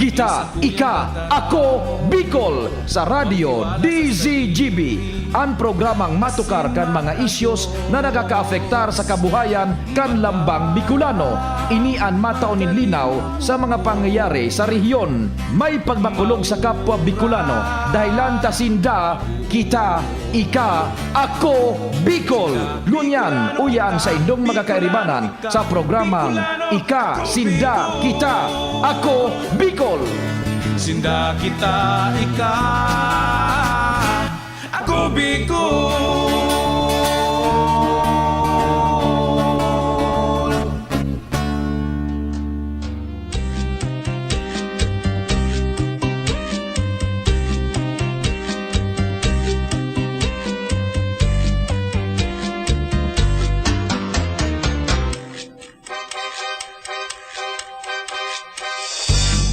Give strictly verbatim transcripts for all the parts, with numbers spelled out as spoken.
Kita, ika, ako, Bicol, sa Radyo D Z G B. An programang matukar kan mga isyos na nakakaapektar sa kabuhayan kan lambang Bicolano. Ini an matao nin linaw sa mga pangyayari sa rehiyon. May pagbakulog sa kapwa Bicolano, dahelan ta sinda, kita, ika, ako, Bicol. Ngunyan, uya an saindong mga kairibanan sa programang Ika, Sinda, Kita, Ako, Bicol. Sinda, kita, ika, ako, Bicol.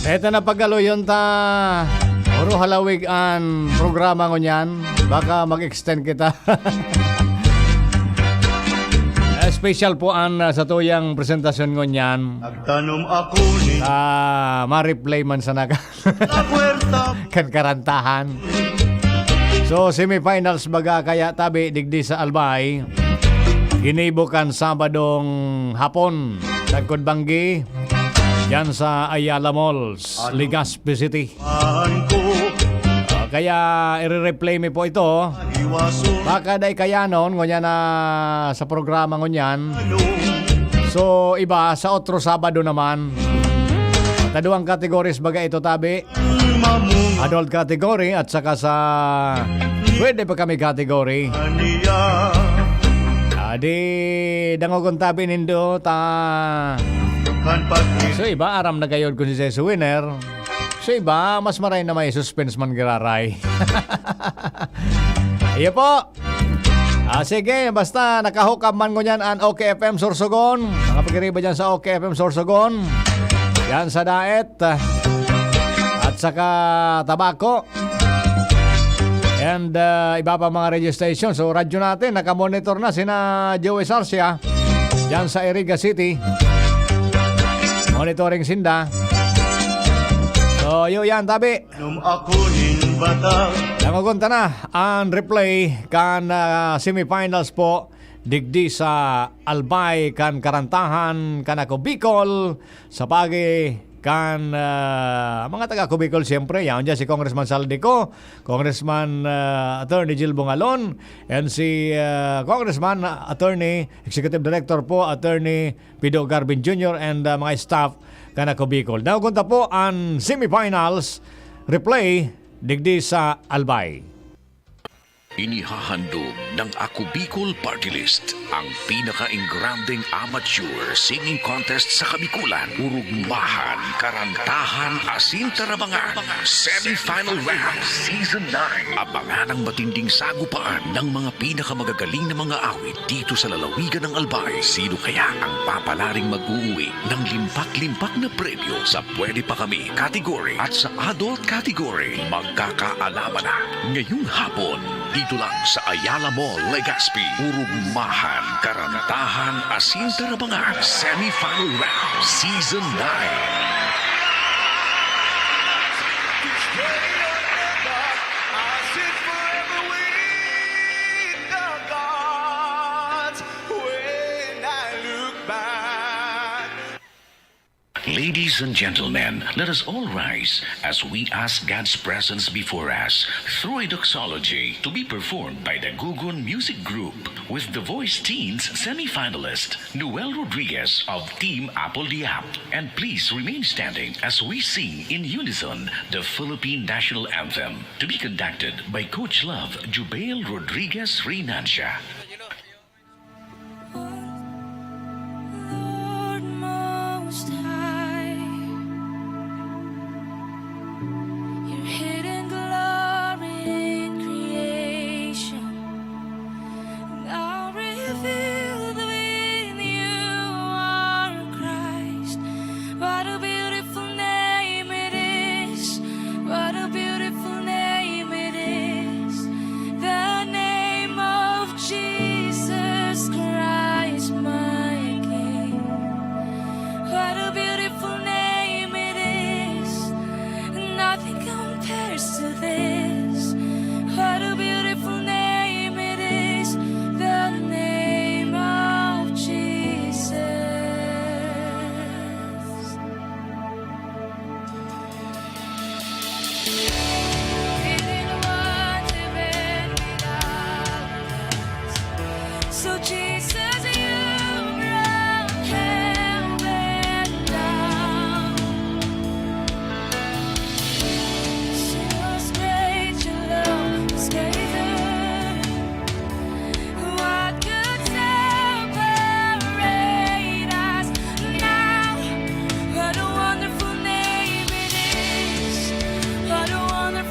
Eto na, pagaloyon ta. Puro halawig an programa ngunyan. Baka mag-extend kita. Special po an, ah, satuyang presentasyon ngunyan. Nagtanom ako ni Ah, ma-replay man sana ka. La Puerta. Kan karantahan. So, semifinals baga kaya tabi digdi sa Albay. Ginibo kan Sabadong hapon, sagkod banggi, diyan sa Ayala Malls, Legazpi City. Ah, kaya ire-replay mi po ito. Baka dai kayanon, ngunyan na sa programa ngunyan. So, iba, sa otro Sabado naman. Taduang categories baga ito, tabi. Adult category at saka sa pwede pa kami category. Ah, di dangogon tabi nindo ta. So, iba, aram na gayod kung si Zesu winner. So, iba, mas maray na may suspense man giraray. Iyo po. Ah, sige, basta naka-hook up man ngunyan an OK F M Sorsogon. Mga pagiriba dyan sa OK F M Sorsogon. Yan sa Daet. At saka Tabaco. And, ah, iba pa mga radio station. So, radyo natin, nakamonitor na sina Joey Sarcia. Dyan sa Iriga City. Monitoring sinda. So, yun yan, tabi. Nung ako nin bata. Dangogon ta na an replay kan, ah, semifinals po digdi sa Albay kan Karantahan kan Ako Bicol, sa pagi kan, ah, mga taga Ako Bicol, siyempre, yaon dyan si Congressman Saldico, Congressman, ah, Attorney Gil Bungalon, and si, ah, Congressman, ah, Attorney, Executive Director po, Attorney Pido Garvin Junior, and, ah, mga staff kan Ako Bicol. Dangogon ta po an semifinals replay digdi sa Albay. Inihahandog ng Ako Bicol Party List ang pinakaingrandeng amateur singing contest sa Kabikulan, Urugmahan, Karantahan, Asin Tarabangan, Semifinal Round, Season nine. Abangan ang matinding sagupaan ng mga pinakamagagaling na mga awit dito sa lalawigan ng Albay. Sino kaya ang papalaring mag-uuwi ng limpak-limpak na premyo sa Pwede Pa Kami category at sa adult category? Magkakaalaman na ngayong hapon dito lang sa Ayala Mall, Legazpi. Urugmahan, Karantahan, Asin Tarabangan, Semifinal Round, Season nine. Ladies and gentlemen, let us all rise as we ask God's presence before us through a doxology to be performed by the Gugun Music Group with the Voice Teens semifinalist Noel Rodriguez of Team Apple Diab. And please remain standing as we sing in unison the Philippine National Anthem, to be conducted by Coach Love Jubail Rodriguez Reinancia. Lord Most High, your hidden glory in creation, now revealed when you are Christ. What a beautiful name it is. What a beautiful name it is. The name of Jesus. to this. What a beautiful name it is, the name of Jesus. We didn't want heaven without us. So Jesus, you brought heaven down. Show us great your love is greater. What could separate us now? What a wonderful name it is. What a wonderful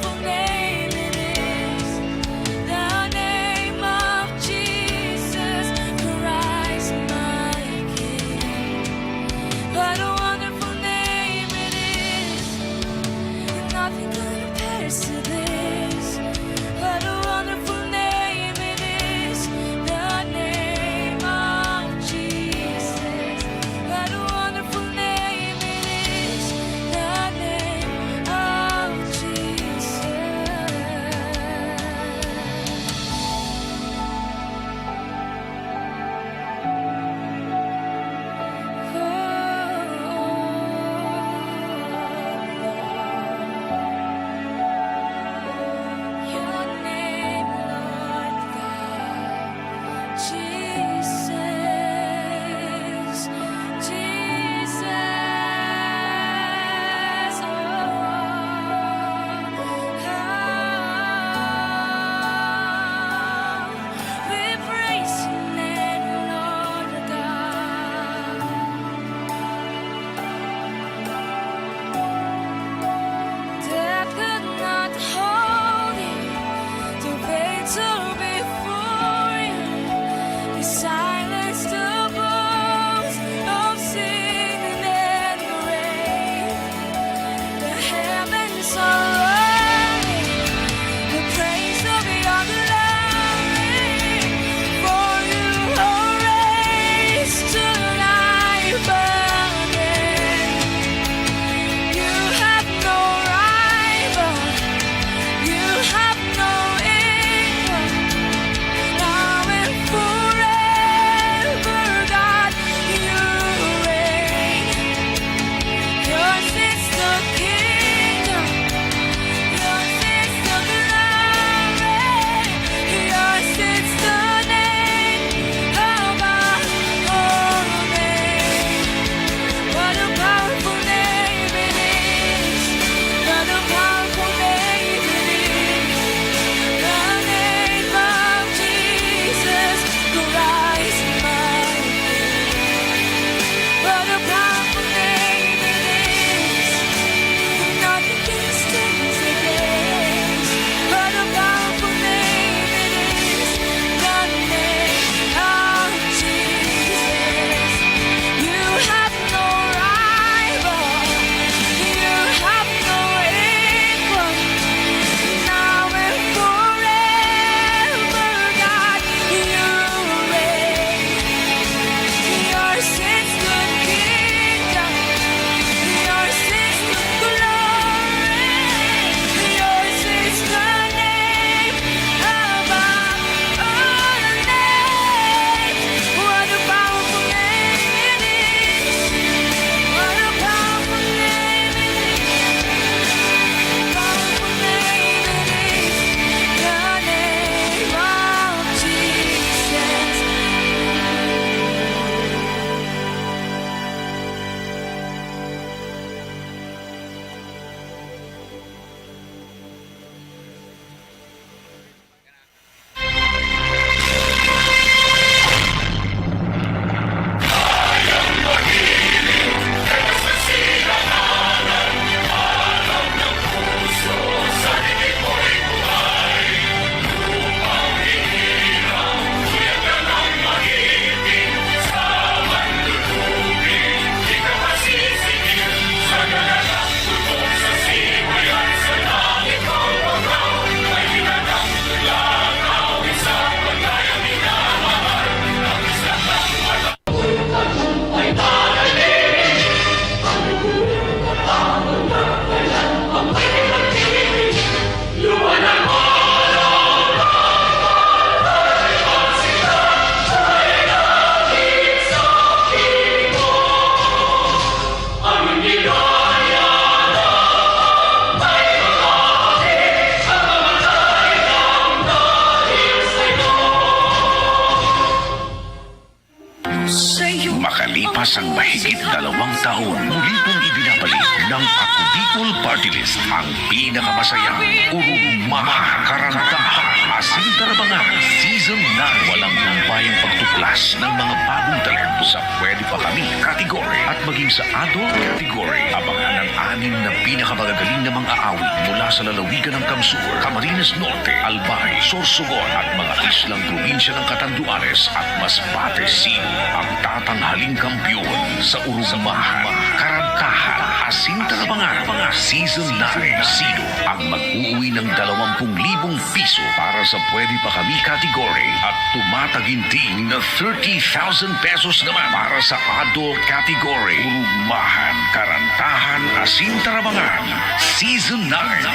Artist, ang pinakamasayang urugmahan, karantahan, asin tarabangan, Season nine. Walang humpay ang pagtuklas ng mga bagong talento sa Pwede Pa Kami category at maging sa adult category. Abangan ang anim na pinakamagagaling na mga awit mula sa lalawigan ng Kamsur, Camarines Norte, Albay, Sorsogon at mga islang probinsya ng Catanduanes at Masbate City. Ang tatanghaling kampiyon sa urugmahan, karantahan, asin tarabangan, Season nine. Sino ang mag-uuwi ng dalawang pung libong piso para sa Pwede Pa Kami category at tumataginting na thirty thousand pesos naman para sa adult category? Urugmahan, karantahan, asin tarabangan, Season nine.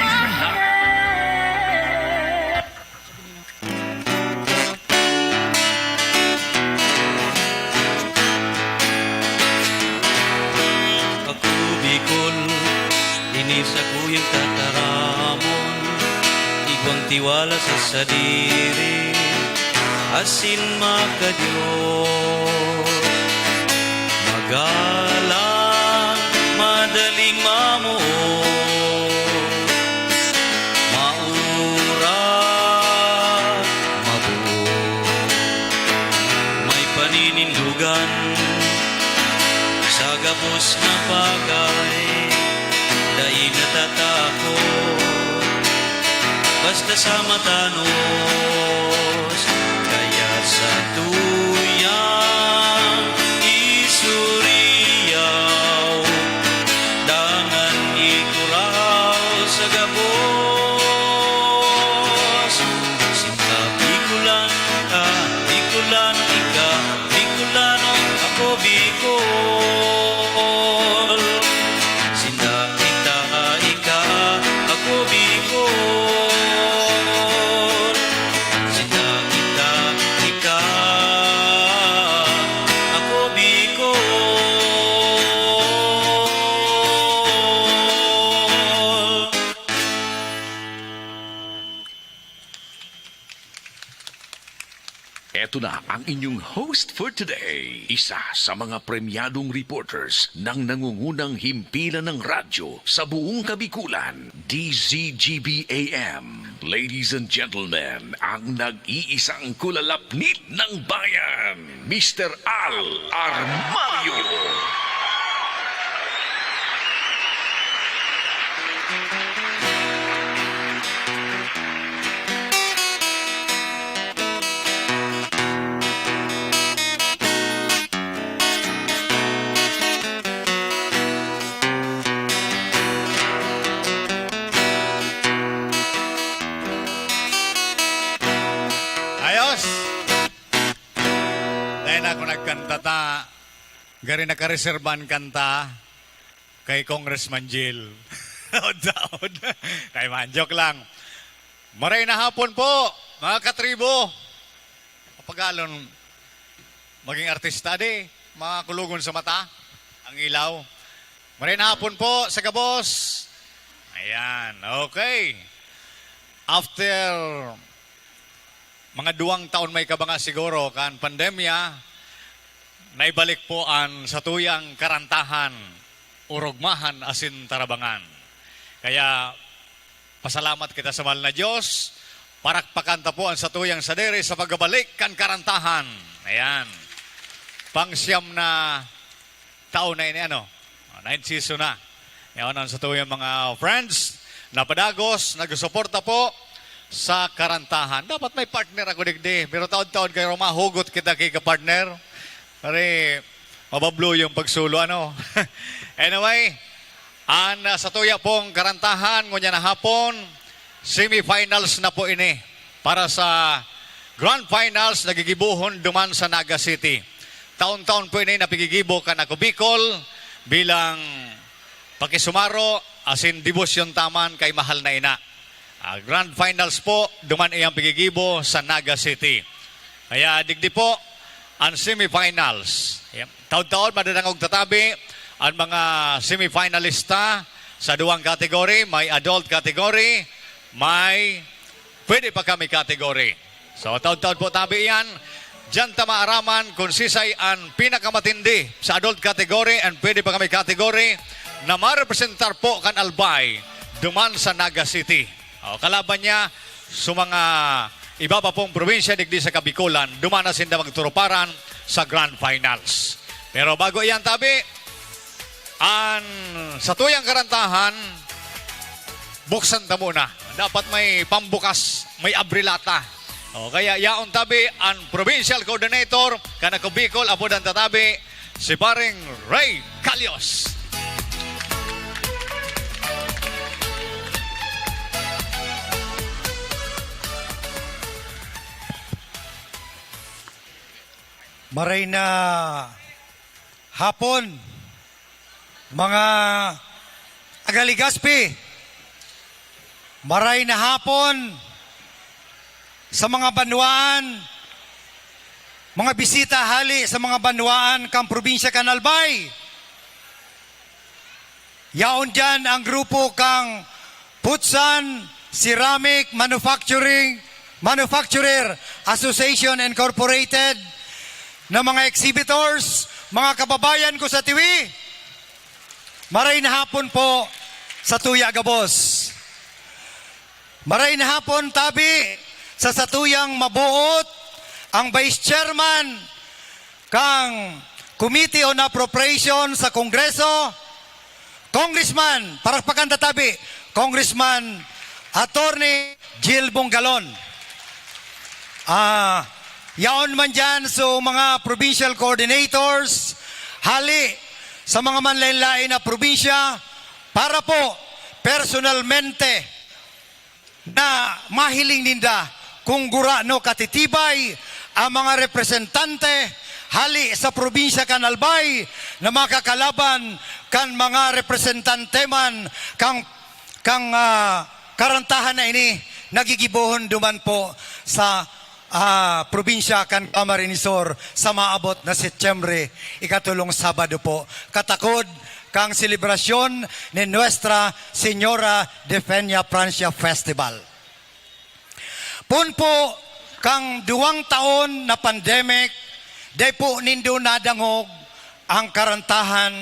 Ako Bicol, ini sakuyang tataramon, igwang tiwala sa sadiri, asin makadios. Magalang, madaling mamuo, maurat, mabuo. May paninindugan sa gabos na bagay, dai natatakot basta sa matanos. Kaya sa tuyang isuriyaw, dangan ikurahaw sa gabos. Sinda Bicolan ka, Bicolan ika, Bicolano ako, Bicol. Sinda kita, ika, ako, Bicol. Sinda kita, ika, ako, Bicol. Eto na ang inyong host for today. Isa sa mga premyadong reporters ng nangungunang himpilan ng radyo sa buong Kabikulan, D Z G B A M. Ladies and gentlemen, ang nag-iisang kulalapnit ng bayan, Mister Al Armario. Ayos! Dahil ako nagkanta ta, gari nakareserban kanta kay Congressman Jil. Taod-taod. Kay man, joke lang. Maray na hapon po, mga katribo. Papagalon, maging artista di, mga kulugon sa mata, ang ilaw. Maray na hapon po sa gabos. Ayan, okay. After mga duwang taon may kabanga siguro kan pandemya, naibalik po an satuyang karantahan, urugmahan asin tarabangan. Kaya pasalamat kita sa mahal na Diyos. Parakpakan ta po an satuyang sadiri sa pagbabalik kan karantahan. Ayan. Pang siyam na taon na ini, ano? Ninth season na. Yan ang satuyang mga friends na padagos, nagsusuporta po sa karantahan. Dapat may partner ako digdi. Pero taon-taon kayo mahugot kita kay ka-partner. Pare, mabablo yung pagsulo, ano? Anyway, an uh, satuya pong karantahan, ngunyan na hapon, semifinals na po ini para sa grand finals na gigibohon duman sa Naga City. Taon-taon po ini napigigibo kan Ako Bicol bilang pakisumaro asin debosyon taman kay mahal na ina. Ah, grand finals po, duman iyang pigigibo sa Naga City. Kaya digdi po ang semifinals. Yep. Taon-taon, madadangog tatabi ang mga semifinalista sa duwang category. May adult category, may pwede pa kami category. So, taon-taon po tabi yan. Diyan ta maaraman kung sisay ang pinakamatindi sa adult category and pwede pa kami category. na marepresentar po kan Albay duman sa Naga City. O, kalaban niya sa mga iba pa pong probinsya digdi sa Kabikolan, duman na sinda magturuparan sa Grand Finals. Pero bago iyan, tabi, an satuyang karantahan, buksan ta muna. Dapat may pambukas, may abrilata. O, kaya yaon tabi an provincial coordinator kan Ako Bicol, apodan ta tabi, si Pareng Ray Calios. Maray na hapon, mga taga Legazpi. Maray na hapon sa mga banwaan, mga bisita hali sa mga banwaan kan probinsya kan Albay. Yaon diyan ang grupo kang Putsan Ceramic Manufacturing, Manufacturer Association Incorporated, na mga exhibitors, mga kababayan ko sa Tiwi. Maray na hapon po sa tuya gabos. Maray na hapon tabi sa satuyang mabuot, ang Vice Chairman kang Committee on Appropriation sa Kongreso, Congressman, parakpakan ta tabi, Congressman Attorney Gil Bongalon. Ah, yaon man diyan, so, mga provincial coordinators, hali sa mga manlain-lain na probinsya, para po personalmente na mahiling ninda kung gurano katitibay ang mga representante hali sa probinsya kan Albay na makakalaban kan mga representante man kang, kang, ah, karantahan na ini nagigibohon duman po sa, ah, probinsya kan Camarines Sur sa maabot na Setyembre, ikatulong Sabado po, katakod kang selebrasyon ni Nuestra Señora de Peña Francia Festival. Poon po kang duwang taon na pandemic, dai po nindo nadangog ang karantahan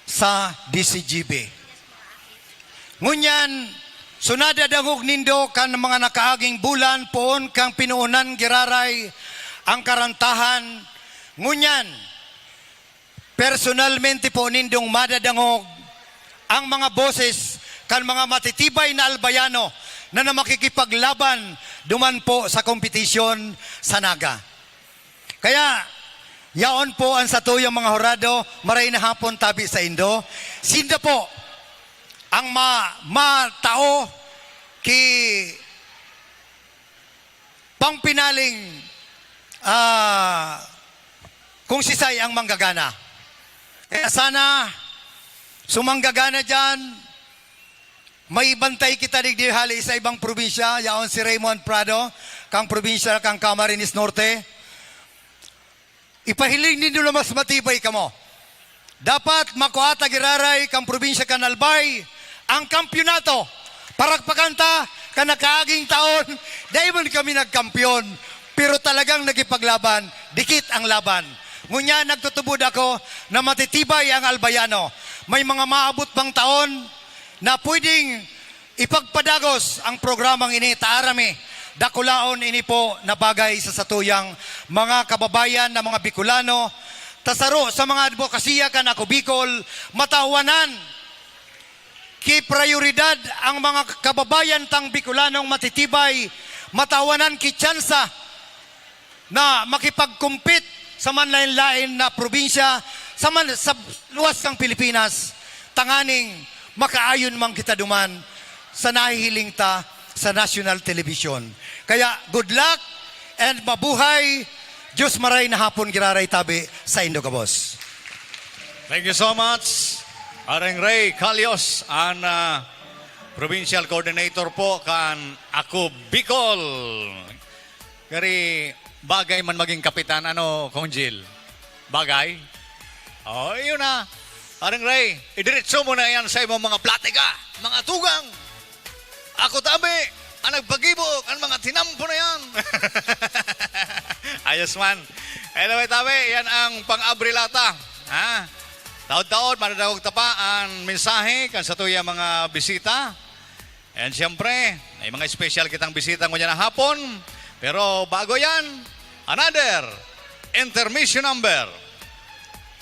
sa D C G B. Ngunyan, so nadadangog nindo kan mga nakaaging bulan poon kang pinoonan giraray ang karantahan. Ngunyan, personalmente po nindong madadangog ang mga boses kan mga matitibay na Albayano na, na makikipaglaban duman po sa kompetisyon sa Naga. Kaya, yaon po ang satuyang mga hurado, maray na hapon tabi saindo. Sinda po ang ma-, matao ki pangpinaling, ah, kung sisay ang manggagana. Kaya sana, sumanggagana diyan, may bantay kita digdi hali sa ibang probinsya, yaon si Raymond Prado, kang probinsya kang Camarines Norte. Ipahiling nindo na mas matibay kamo. Dapat makua ta giraray kan probinsya kan Albay ang kampyonato. Parakpakan ta kan nakaaging taon, dai man kami nagkampyon, pero talagang nakipaglaban, dikit ang laban. Ngunyan nagtutubod ako na matitibay ang Albayano. May mga maabot pang taon na pwedeng ipagpadagos ang programang ini, ta aram mi, dakulaon ini po na bagay sa satuyang mga kababayan na mga Bicolano, ta saro sa mga adbokasiya kan Ako Bicol, matawanan ki prayoridad ang mga kababayan tang Bicolanong matitibay, matawanan ki tsansa na makipag-compete sa manlaen-laen na probinsya sa man-, sa luwas kan Pilipinas, tanganing makaayon man kita duman sa nahihiling ta sa national television. Kaya, good luck and mabuhay! Diyos maray na hapon giraray tabi saindo gabos. Thank you so much, Pareng Ray Calios, an, ah, provincial coordinator po kan Ako Bicol. Gari, bagay man maging kapitan, ano, Kong Jil? Bagay? Oh, yun na. Pareng Ray, idiretso mo na yan sa imong mga platika, mga tugang. Ako tabi, ang nagpagibo kan mga tinampo na yan. Ayos man. Anyway, tabi, yan ang pang-abrilata. Ha? Taod-taod, madadangog ta pa an mensahe kan satuyang mga bisita. And siyempre, may mga special kitang bisita ngunyan na hapon. Pero bago yan, another intermission number.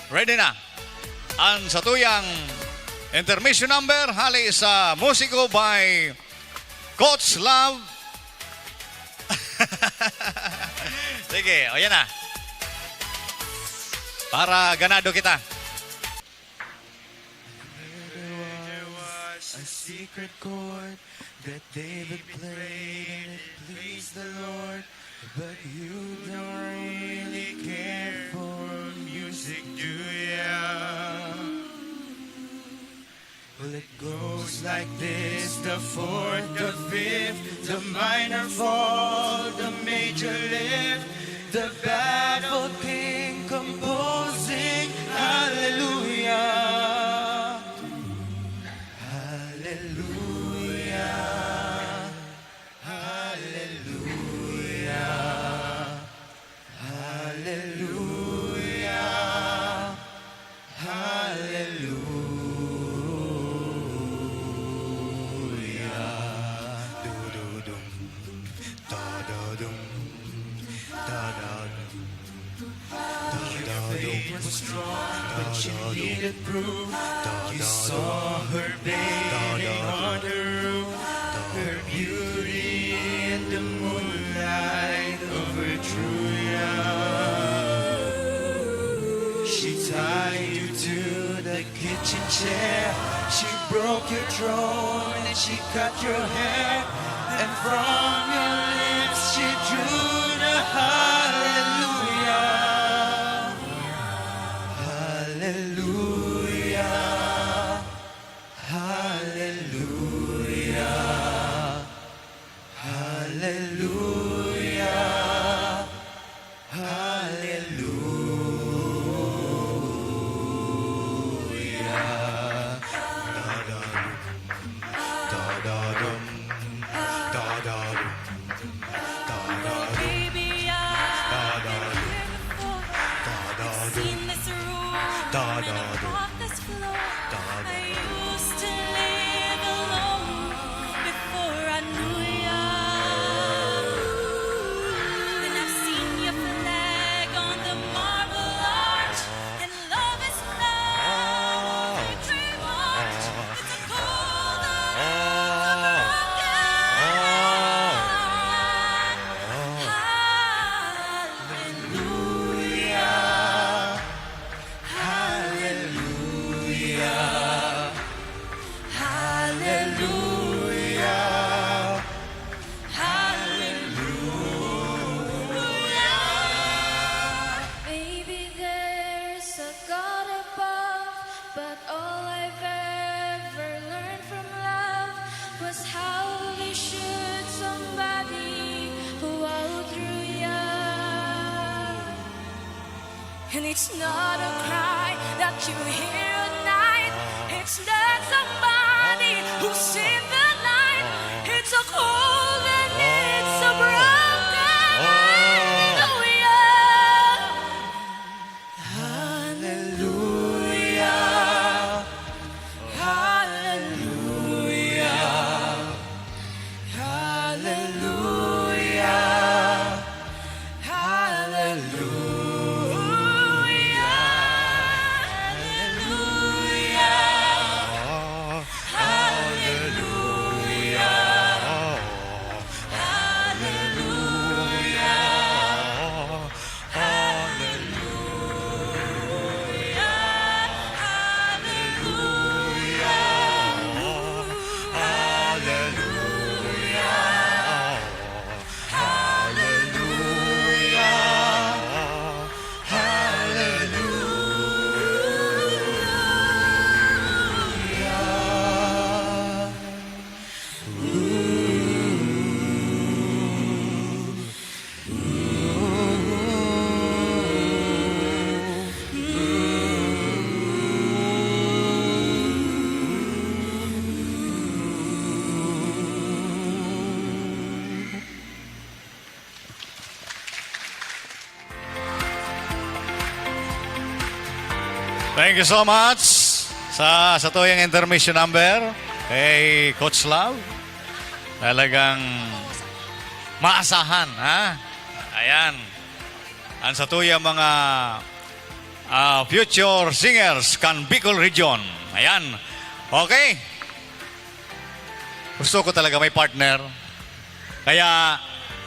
Ready na an satuyang intermission number hali sa Musiko by Coach Love. Sige, o yan na. Para ganado kita. There was a secret chord that David played and it pleased the Lord. But you don't really care for music, do ya? Well, it goes like this, the fourth, the fifth, the minor fall, the major lift, the baffled king composing hallelujah. Hallelujah. Hallelujah. Hallelujah. Hallelujah. Du-du-dum. Da-da-dum. Da-da-dum. Your faith was strong, but you needed proof. You saw her bathing on the roof. Her beauty in the moonlight overthrew you. She tied you to the kitchen chair. She broke your throne and she cut your hair. And from your lips she drew the hallelujah. Hallelujah. Hallelujah. Hallelujah. Hallelujah. Da-da-dum, da-da-dum, da-da-dum, da-da-dum, da-da-dum. Seen this room and walk this floor. I used to live alone before I knew ya. Then I've seen your flag on the marble arch, and love is love, everyone. It's a cold and it's a broken heart. Hallelujah. Hallelujah. Hallelujah. Hallelujah. Maybe there's a God above, but all I've ever learned from love was how they should somebody who outgrew you. And it's not a cry that you hear at night. It's not somebody who's in the night. It's a cold and it's a broken hallelujah. Hallelujah. Hallelujah. Hallelujah. Hallelujah. Hallelujah. Hallelujah. Hallelujah. Hallelujah. Hallelujah. Hallelujah. Hallelujah. Thank you so much sa, sa tuyang intermission number kay Coach Love. Talagang maasahan, ha? Ayan. Ang sa tuyang mga, ah, future singers kan Bicol Region. Ayan. Okay. Gusto ko talaga may partner. Kaya,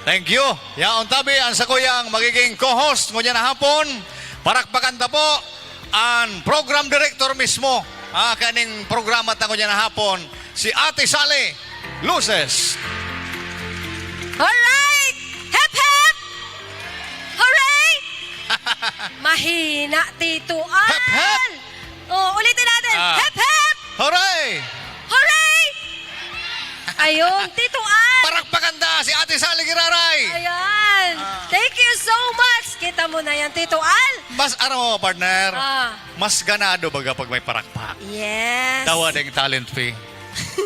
thank you. Yaon tabi ang sakuyang magiging co-host ngunyan na hapon. Parakpakan ta po ang program director mismo, ah, kaning programa ta ngunyan na hapon, si Ate Sally Luces. Alright! Hep, hep! Hooray! Mahina, Tito Al! Hep, hep! Oh, ulitin natin. Ah. Hep, hep! Hooray! Hooray! Ayun, Tito Al! Parakpakan ta si Ate Sally Giraray! Ayan. Ah. Thank you so much. Kita mo na yan, Tito Al. Mas, ano mo, partner? Ah. Mas ganado baga pag may parakpak. Yes. Dawa ding talent fee.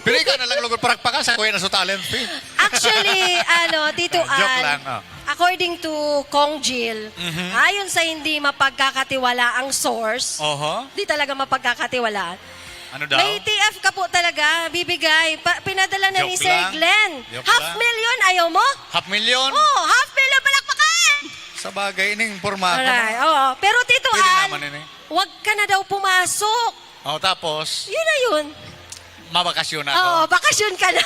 Pero ikaw na lang lugod parakpakan, sa kuya na sa talent fee. Actually, ano, Tito Joke Al, lang, oh. According to Kong Jill, Mhm. ayon sa hindi mapagkakatiwalaang source, Oho. di talaga mapagkakatiwalaan. Ano daw? May T F ka po talaga, bibigay. Pa- pinadala na ni Joke Sir lang. Glenn. Joke Half lang. Million, ayaw mo? Half million? Oh, half million, palakpakan! Sa bagay, ining pormato. Alright, oo. Pero Tito Pwede Al, naman ini. Wag ka na daw pumasok. Oh, tapos, Yun na yun. mabakasyon na ako. Oo, bakasyon ka na.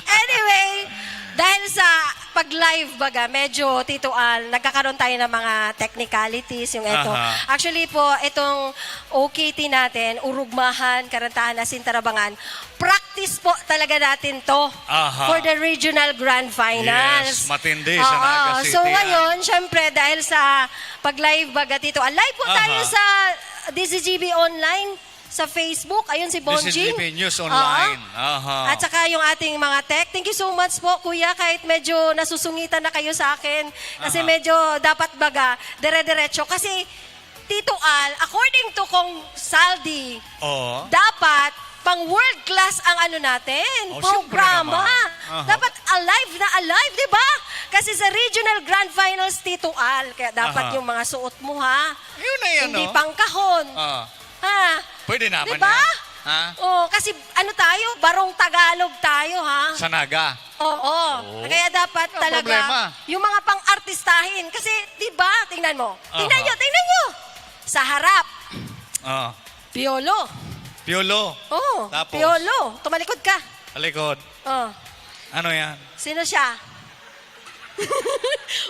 Anyway, dahil sa pag-live baga, medyo, Tito Al, nagkakaroon tayo ng mga technicalities, yung eto. Aha. Actually po, itong O K T natin, Urugmahan, Karantahan, Asin, Tarabangan, practice po talaga natin to Aha. for the regional grand finals. Yes, matindi sa Oo. Naga City, So ah. Ngayon, syempre, dahil sa pag-live baga, Tito Al, live po tayo Aha. sa D Z G B Online, sa Facebook. Ayun si Bonjing. D Z G B News Online. Oo. Aha. At saka yung ating mga tech. Thank you so much po, Kuya. Kahit medyo nasusungitan na kayo sa akin. Kasi Aha. Medyo dapat baga, dire-diretso. Kasi, Tito Al, according to Kong Saldi, Oo. dapat pang world class ang ano natin, Oh, programa. Siyempre naman. Aha. Dapat alive na alive, di ba? Kasi sa regional grand finals, Tito Al, kaya dapat Aha. Yung mga suot mo, ha? Yun na yan, Hindi no? Pangkahon. Ah. Ha? Pwede naman Di ba? Yan. Ha? Oh, kasi ano tayo, barong Tagalog tayo, ha? Sa Naga. Oo. Oo. Kaya dapat Ang talaga, problema. Yung mga pang-artistahin. Kasi, di ba, tingnan mo. Tingnan Aha. Nyo, tingnan nyo. Sa harap, Oh. Piolo. Piolo. Oh, Tapos? Piolo. Tumalikod ka. Talikod. Oh. Ano yan? Sino siya?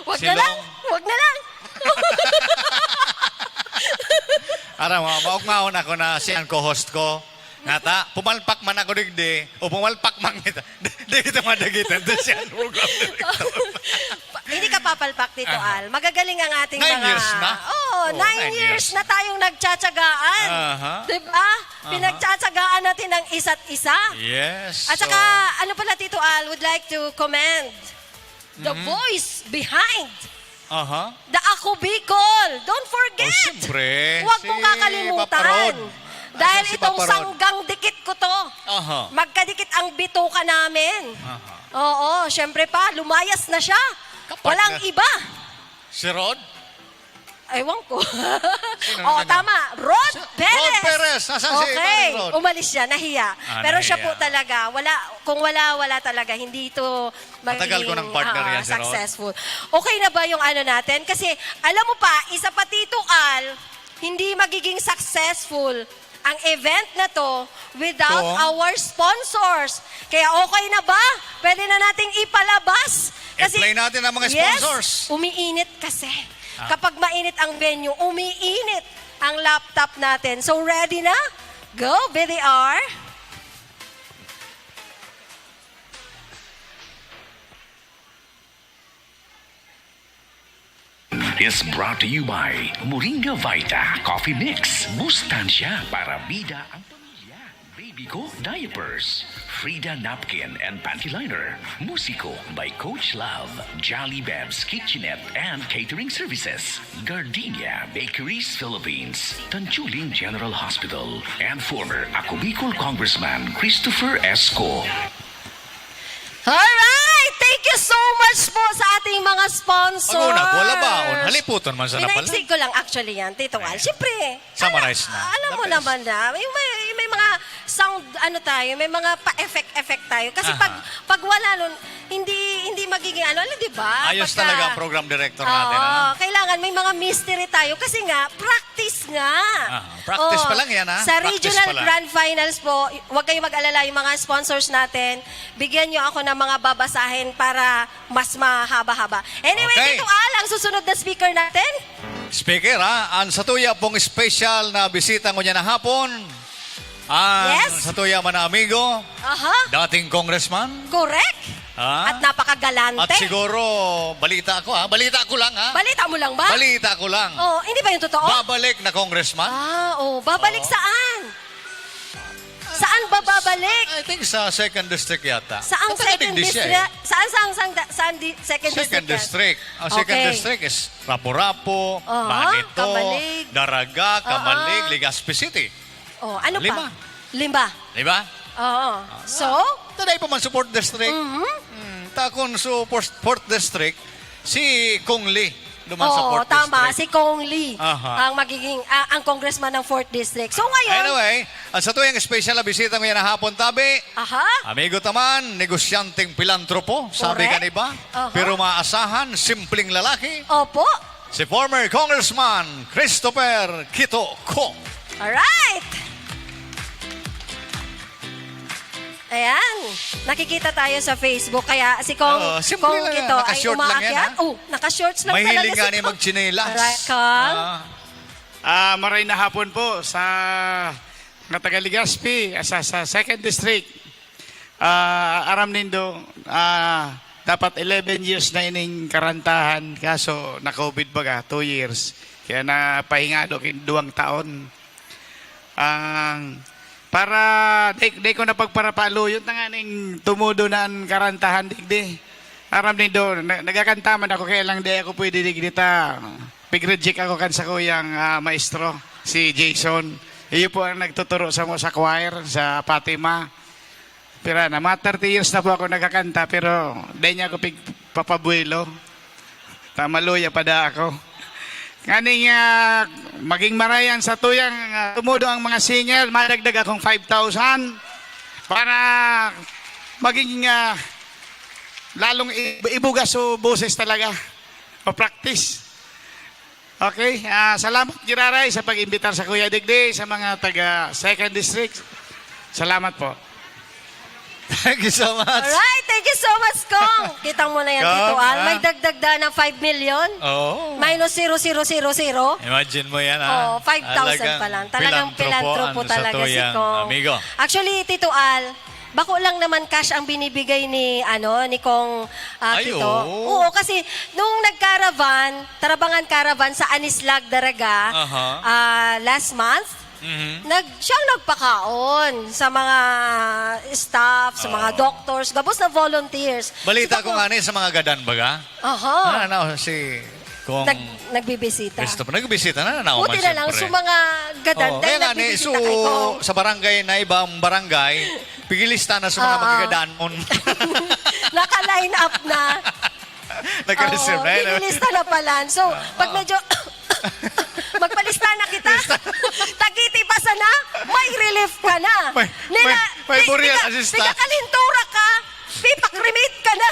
Wag Si na lang. Long. Wag na lang. Aram mo, maugmaon ako na siya ang co-host ko. Ngata, pumalpak man ako digdi, o pumalpak man kita. Di, di kita madagitan, doon siya ang program director. Pa- Hindi ka papalpak dito, Aha. Al. Magagaling ang ating Nine mga... years na? Oo, Oo, nine, nine years, years. Na tayong nagtsatsagaan. Aha. Di ba? Aha. Pinagtsatsagaan natin ang isa't isa. Yes. At so- saka, ano pala, Tito Al, would like to commend the Mhm. voice behind Aha. the Ako Bicol. Don't forget! Oh, siyempre. Huwag Si mong kakalimutan. Papa Rod. Dahil Asan si itong Papa Rod? Sanggang Dikit Ko To. Aha. Magkadikit ang bituka namin. Aha. Oo, syempre pa, lumayas na siya. Kapartner. Walang iba. Si Rod? Ewan ko. Sino Oo, naman tama. Rod Perez. Rod Perez. Nasaan si Okay. Paring Rod? Umalis siya. Nahiya. Ah, Pero siya nahiya. po talaga, wala, kung wala, wala talaga, hindi ito magiging Matagal ko ng partner ah, yan, si Rod. Successful. Okay na ba yung ano natin? Kasi, alam mo pa, isa pa, Tito Al, hindi magiging successful ang event na to without Oo. Our sponsors. Kaya okay na ba? Pwede na nating ipalabas. Kasi, I-play natin ang mga yes, sponsors. Umiinit kasi. Ah. Kapag mainit ang venue, umiinit ang laptop natin. So, ready na? Go, B D R. Is brought to you by Moringa Vita Coffee Mix. Mustansya para bida ang pamilya. Baby ko diapers, Frida napkin and panty liner. Musiko by Coach Love, Jolly Bebs Kitchenette and Catering Services, Gardenia Bakeries Philippines, Tanchuling General Hospital, and former Ako Bicol Congressman Christopher Esco. Alright! Thank Thank you so much po sa ating mga sponsors. Pag-una, wala baon. Haliputon man sana pala. Pinaigsig ko lang actually yan, Tito Al. Ayan. Siyempre, summarize na. Alam mo naman na, yung may, may mga sound, ano tayo, may mga pa-effect-effect tayo. Kasi pag, aha, pag wala nun, hindi, hindi magiging ano, di ba? Ayos talaga ang program director natin, ano? Oo, kailangan may mga mystery tayo kasi nga, practice nga. Aha, practice pa lang yan, ha? Practice pa lang. Sa regional grand finals po, huwag kayong mag-alala, yung mga sponsors natin, bigyan nyo ako ng mga babasahin para mas mahaba-haba. Anyway, okay. Tito Al, ang susunod na speaker natin? Speaker, ha? Ang satuya pong special na bisita ngunyan na hapon, ang, yes, satuya man na amigo, aha, dating congressman. Correct. Ha? At napakagalante. At siguro, balita ko, ha? Balita ko lang, ha? Balita mo lang ba? Balita ko lang. Oh, hindi ba yung totoo? Babalik na congressman. Ah, oh. Babalik saan? Saan ba babalik? I think sa second district yata. Saang second district? Saan, saan, saan, saan di, second district yan? Second district. Ang second district is Rapu-Rapu, Manito, Camalig. Aha, Daraga, Camalig, Legazpi City. Oh, ano pa? Lima. Lima. Lima? Oo. Ah, so? Taday pa man sa fourth district. Mhm. Hmm, takon sa fourth, fourth district, si Kong Lee. Duman sa fourth district. Oo, tama, si Kong Lee ang magiging, ah, ang congressman ng fourth district. So, ngayon, anyway, ang satuyang espesyal na bisita ngunyan na hapon, tabi, aha, amigo ta man, negosyanteng pilantropo, sabi kan iba, aha, pero maasahan, simpleng lalaki. Opo. Si former Congressman Christopher Quito Co. Alright! Ayan, nakikita tayo sa Facebook, kaya si Kong, oo, simple Kong lang yan. Quito ay umaakyat. Naka-short lang yan, ha? Oh, naka-shorts lang talaga si Kong. Mahilig nga ni magtsinelas. Aray, Kong. Ah. Ah, maray na hapon po sa mga taga Legazpi, sa, sa second district. Ah, aram nindo, ah, dapat eleven years na ining karantahan, kaso na-covid baga, two years. Kaya napahingalo kin duwang taon. Ang, para di, di ko na pagparapaluyon, tanganing tumudo na an karantahan digdi. Aram nindo, na, nagakanta man ako, kaya lang di ako pwede digdi ta. Pig-reject ako kan sakuyang, ah, maestro, si Jason. Iyo po ang nagtuturo samo sa choir, sa Fatima. Pira na, mga thirty years na po ako nagkakanta, pero dai niya ako pigpapabuelo. Ta maluya pa da ako. Nganing, ah, maging marayan sa tuyang, ah, tumudo ang mga singer, madagdag akong five thousand para maging, ah, lalong i-, ibugas o boses talaga. O practice. Okay, ah, salamat, Giraray, sa pag-imbitar sa Kuya Digdi, sa mga taga Second District. Salamat po. Thank you so much. Alright, thank you so much, Kong. Kitang mo na yan, Kong, Tito Al. Ah. May dagdag na ng five million. Oo. Minus zero zero zero zero. Imagine mo yan, ah. Oo, five thousand pa lang. Talagang pilantropo talaga si Kong. Talagang pilantropo ang satuyang amigo. Actually, Tito Al, bako lang naman cash ang binibigay ni, ano, ni Kong, ah, Quito. Ay, oo. Oo, kasi nung nag-caravan, Tarabangan Caravan sa Anislag, Daraga, aha, ah, last month, mhm, nag-, siyang nagpakaon sa mga staff, sa mga, oo, doctors, gabos na volunteers. Balita ko ngani sa mga gadan, baga? Aha. Ah, ano, si Kong Nag-, nagbibisita. Christopher, nagbibisita na, na, buti na lang, siyempre. So, mga gadan, oo, dahil kaya nga ni, nagbibisita so, kay Kong. Sa barangay na ibang barangay, pigilista na sa mga, oo, magagadanon. Naka-line up na. Nagka-reserve na yun, ah. Oo, binilista na pala. So, pag medyo magpalista na kita, tagiti pa sana, may relief ka na. May, may, may burial assistance. Nila, tig-, tigakalintura ka, pipa-cremate ka na.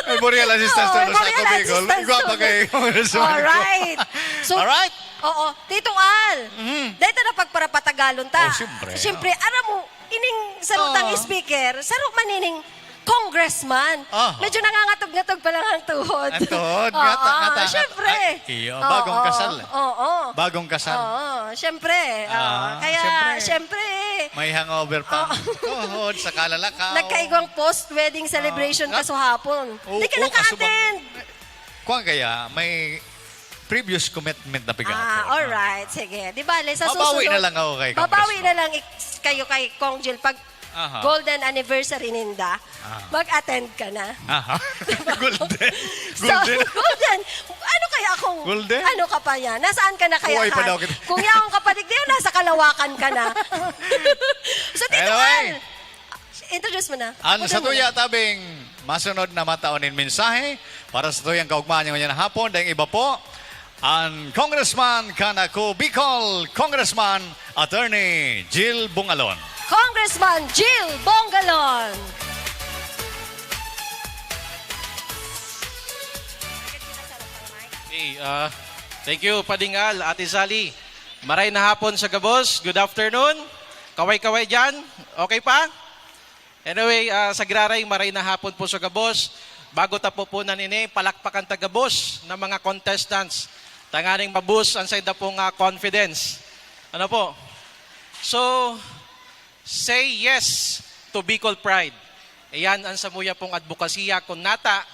May burial assistance to, oo, may burial assistance to. Igwa pa kay Congressman Kong. Alright. So, alright. Oo, Tito Al, mhm, dahil ta na pagparapatagalon ta. Oh, siyempre. Siyempre, aram mo, ining sarutang speaker, saro man ining congressman. Aha. Medyo nangangatog-ngatog pa lang ang tuhod. Ang tuhod, oo, ngata, ngata, ngata. Siyempre. Ay, iyo, bagong kasal. Oo, oo. Bagong kasal. Oo, siyempre. Ah, kaya, siyempre. May hangover pa ang tuhod sa kalalakaw. Nagkaigwang post-wedding celebration kasuhapon. Oo, oo, kasuhapon. Di ka naka-attend. Kuwan kaya, may previous commitment na pigapo. Ah, alright. Sige. Di bale, sa susunod, babawi na lang ako kay Congressman. Babawi na lang ik-, kayo kay Kong Jil pag, aha, golden anniversary ninda. Ah. Mag-attend ka na. Aha. Golden. So, golden. Golden. Ano kaya kung, golden? Ano ka pa yan? Nasaan ka na kaya, Kong? Buhay pa daw kita. Kung yaon ka pa, di, di, nasa kalawakan ka na. So, Tito Al, anyway, introduce mo na. Ang satuya tabing Masunod na matao nin mensahe para sa tuyang kaugmahan ngunyan na hapon, daing iba po, an Congressman kan Ako Bicol, Congressman Attorney Jil Bungalon. Congressman Jil Bongalon. Hey, ah, thank you, Pading Al, Ate Sally. Maray na hapon sa gabos. Good afternoon. Kaway-kaway dyan. Okay pa? Anyway, ah, sa Giraray, maray na hapon po sa gabos. Bago ta pupunan ini, palakpakan ta gabos ng mga contestants. Tanganing mabus ang sainda pong ah, confidence. Ano po? So, say yes to Bicol Pride. Iyan ang samuya pong adbokasya kun nata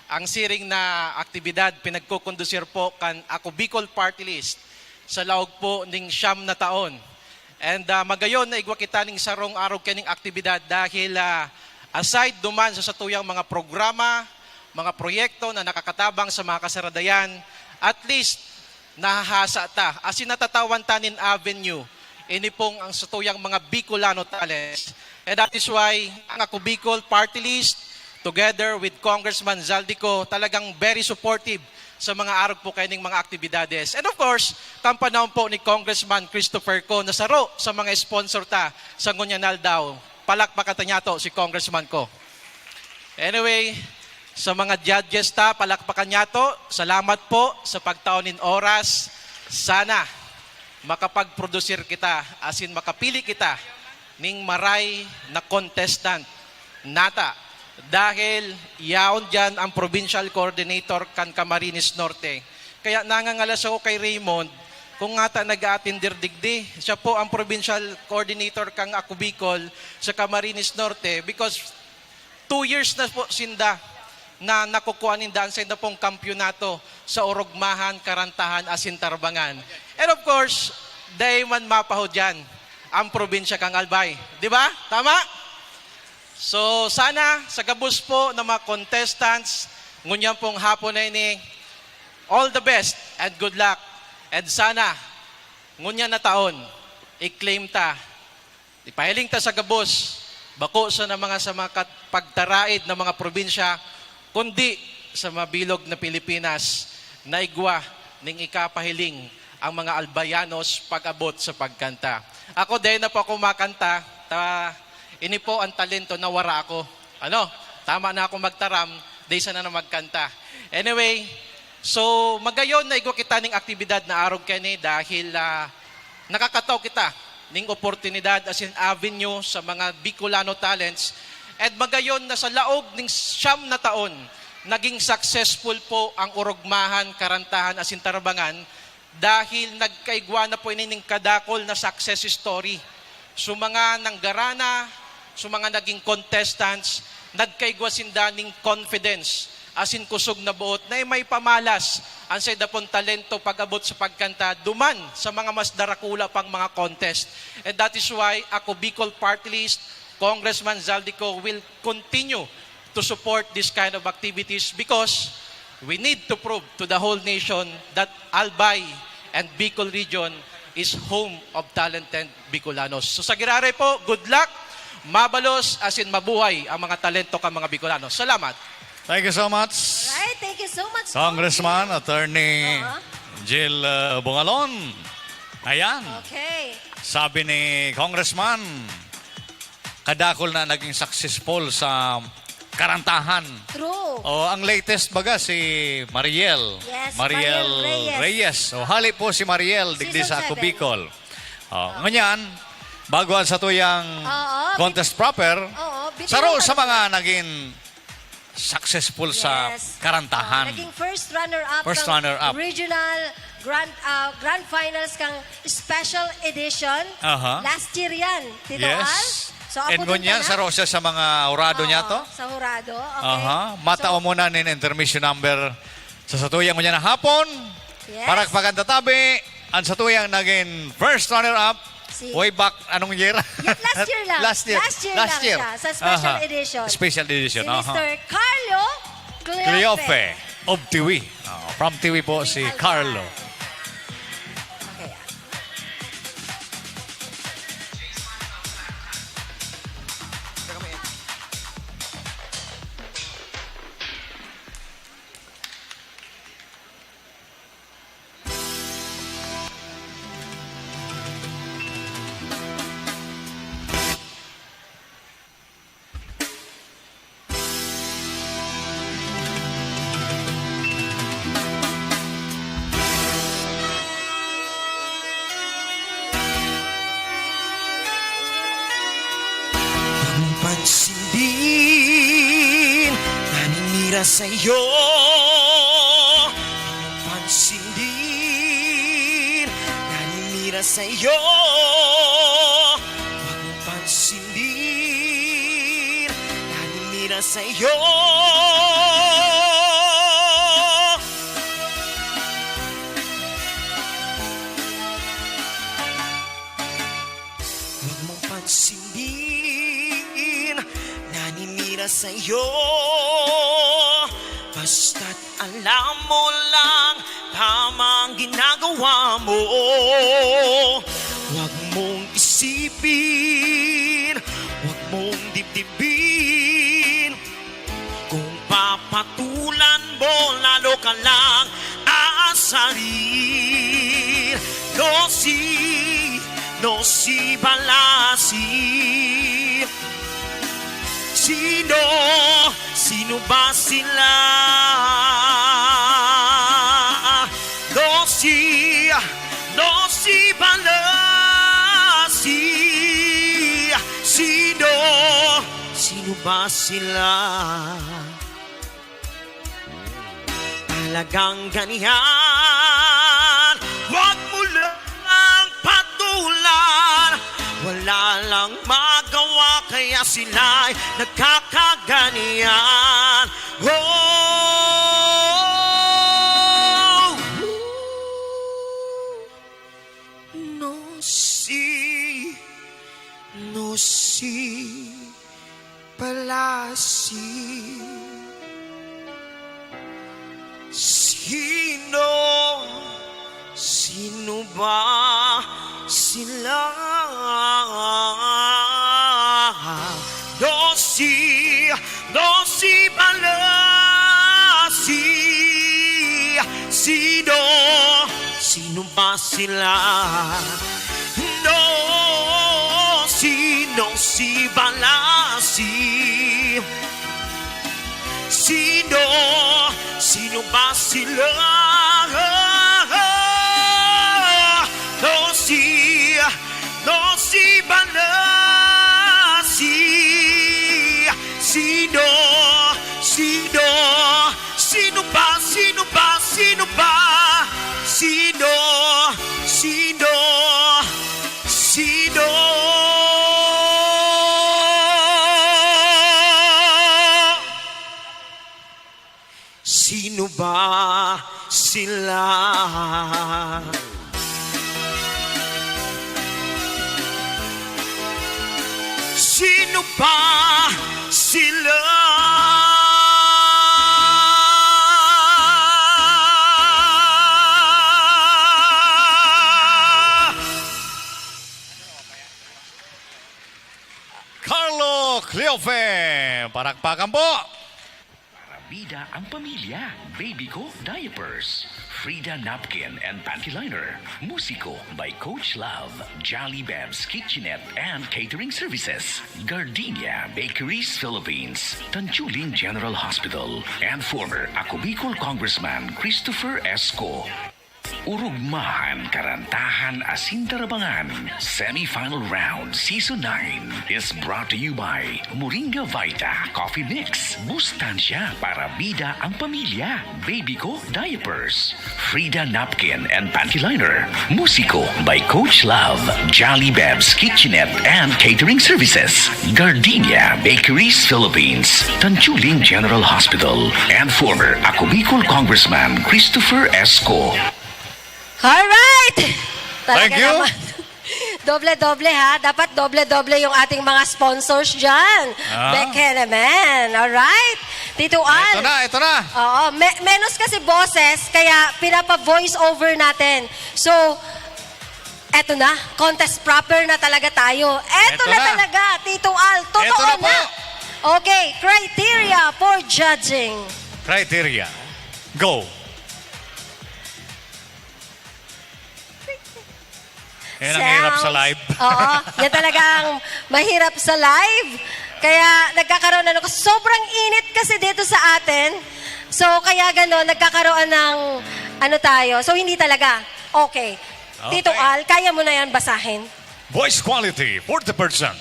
ang siring na aktibidad pinagkukondusir po kan Ako Bicol Party List sa laog po ning siyam na taon. And ah, magayon na igwa kita ning sarong arog kaning aktibidad dahil ah, aside duman sa satuyang mga programa, mga proyekto na nakakatabang sa mga kasaradayan, at least nahahasa ta, asin natatawan ta nin avenue. Ini pong ang satuyang mga Bicolano talents. And that is why ang Ako Bicol Party List, together with Congressman Zaldy Co, talagang very supportive sa mga arog po kaining mga aktibidades. And of course, kan panahon po ni Congressman Christopher Co na saro sa mga sponsor ta sa ngunyan na aldaw. Palakpakan ta niyato si Congressman Co. Anyway, sa mga judges ta, palakpakan niyato. Salamat po sa pagtao nin oras. Sana makapag-produsir kita, asin makapili kita ning maray na contestant nata. Dahil yaon diyan ang provincial coordinator kan Camarines Norte. Kaya nangangalas ako kay Raymond kung ngata nag-aatindir digdi. Siya po ang provincial coordinator kan Ako Bicol sa Camarines Norte because two years na po sinda na nakukuha ninda ang sainda pong kampyonato sa Orogmahan, Karantahan, asin Tarbangan. And of course, dai man mapahudyan ang probinsya kan Albay. Di ba? Tama? So, sana sa gabos po ng mga contestants, ngunyan pong hapon na ini, all the best and good luck. And sana, ngunyan na taon, i-claim ta, ipahiling ta sa gabos, bako sa na mga sa mga kat- pagtaraid na mga probinsya, kundi sa mabilog na Pilipinas na igwa ning ikapahiling ang mga Albayanos pag-abot sa pagkanta. Ako, dai na po ako makanta, ta, ini po ang talento na wara ako. Ano? Tama na ako magtaram, dai sana na magkanta. Anyway, so, magayon na igwa kita ning aktibidad na arog kani dahil ah, nakakatao kita ning oportunidad asin avenue sa mga Bicolano talents. And magayon na sa laog ning siyam na taon, naging successful po ang Orogmahan, Karantahan asin Tarbangan dahil nagkaigwa na po ini ning kadakol na success story. So, mga nanggarana, so, mga naging contestants, nagkaigwa sinda ning confidence asin kusog na boot na may pamalas an saida pong talento pag-abot sa pagkanta duman sa mga mas darakula pang mga contest. And that is why Ako Bicol Party List, Congressman Zaldy Co will continue to support this kind of activities because we need to prove to the whole nation that Albay and Bicol region is home of talented Bicolanos. So sa giraray po, good luck, mabalos, asin mabuhay ang mga talento kan mga Bicolanos. Salamat. Thank you so much, Alright, thank you so much. Congressman Attorney Aha. Jill uh, Bungalon. Ayan, Okay. sabi ni Congressman, kadakol na naging successful sa karantahan. True. Oh, ang latest baga si Mariel. Yes, Mariel Mariel Reyes. Reyes. Oh, hali po si Mariel digdi Season sa Ako seven. Bicol. Oh, ngunyan, bago ang satuyang Oo, contest proper, Oo, bitaw saro pa sa rin. mga naging successful sa Yes. karantahan. Oh, naging first runner-up First ng runner-up. Regional Grand ah, Grand Finals kang Special Edition. Aha. Last year yan, Tito Yes. Al. So, And abot ngunyan, na. saro siya sa mga hurado niya to. Sa hurado, okay. Aha. Matao So, muna nin intermission number sa satuyang ngunyan na hapon. Yes. Palakpakan ta tabi, ang satuyang naging first runner-up Si- way back anong year? Yan, last year lang. Last year. Last year lang siya, sa special Aha. edition. Special edition. Si Aha. Mister Carlo Cleofe. Cleofe of Tiwi. Oh, from Tiwi po si Alpha. Carlo. Okay. Din, naninira sa'yo. Pansin din, naninira sa'yo. Huwag mong pansinin, naninira sa'yo. Huwag mong pansinin, naninira sa'yo. Basta't alam mo lang tama ang ginagawa mo. Huwag mong isipin, huwag mong dibdibin. Kung papatulan mo, lalo ka lang aasarin. No si, no si Balasi. Sino, sino ba sila? No si, no si Balasi. Sino, sino ba sila? Talagang ganyan, wag mo lang patulan. Wala lang magawa, kaya sila'y nagkakaganyan. Oh! No si, no si Balasi. Sino, sino ba sila? No si, no si Balasi. Sino, sino ba sila? No, sino si Balasi? Sino, sino ba sila? No si, no si Balasi. Sino, sino, sino ba, sino ba, sino ba? Sino, sino, sino? Sino ba sila? Sino ba sila? Carlo Cleofe, palakpakan po! Para bida ang pamilya, Baby Ko Diapers, Frida Napkin and Panty Liner, Musiko by Coach Love, Jolly Bebs Kitchenette and Catering Services, Gardenia Bakeries Philippines, Tanchuling General Hospital, and former Ako Bicol Congressman Christopher Esco. Urugmahan, karantahan asin tarabangan. Semifinal round, Season nine is brought to you by Moringa Vita Coffee Mix. Mustansya para bida ang pamilya. Baby Ko Diapers, Frida Napkin and Panty Liner, Musiko by Coach Love, Jolly Bebs Kitchenette and Catering Services, Gardenia Bakeries Philippines, Tanchuling General Hospital, and former Ako Bicol Congressman Christopher Esco. Alright! Talaga Thank you. naman. Doble-doble, ha? Dapat doble-doble yung ating mga sponsors dyan. Ah. Bekenemen. Alright? Tito Al. Ito na, ito na. Oo. Me- menos kasi boses, kaya pinapa-voice over natin. So, eto na. Contest proper na talaga tayo. Eto Eto na na. talaga, Tito Al. Totoo Eto na po. na. Okay. Criteria for judging. Criteria. Go. Yan ang hirap sa Sounds. live. Oo, yan talagang mahirap sa live. Kaya nagkakaroon, ano, sobrang init kasi dito sa atin. So, kaya gano'n, nagkakaroon ng, ano tayo. So, hindi talaga. Okay. Tito Okay. Al, kaya mo na yan basahin? Voice quality, forty percent.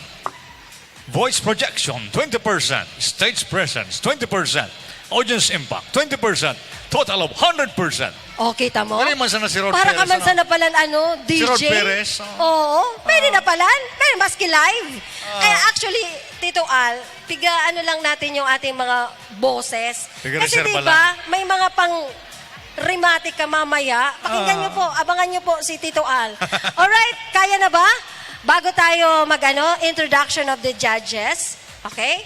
Voice projection, twenty percent. Stage presence, twenty percent. Audience impact, twenty percent. Total of hundred percent. Okay, tamo? Dali man sana si Rod Para ka Perez, man ano? Sana palan, ano, D J? Si Rod Perez, oo. Oo, pwede na palan. Pwede, maski live. Kaya actually, Tito Al, piga ano lang natin yung ating mga boses. Kasi Piga-reserva di ba, may mga pang remate ka mamaya. Pakinggan Ah. Nyo po, abangan nyo po si Tito Al. Alright, kaya na ba? Bago tayo mag ano, introduction of the judges. Okay?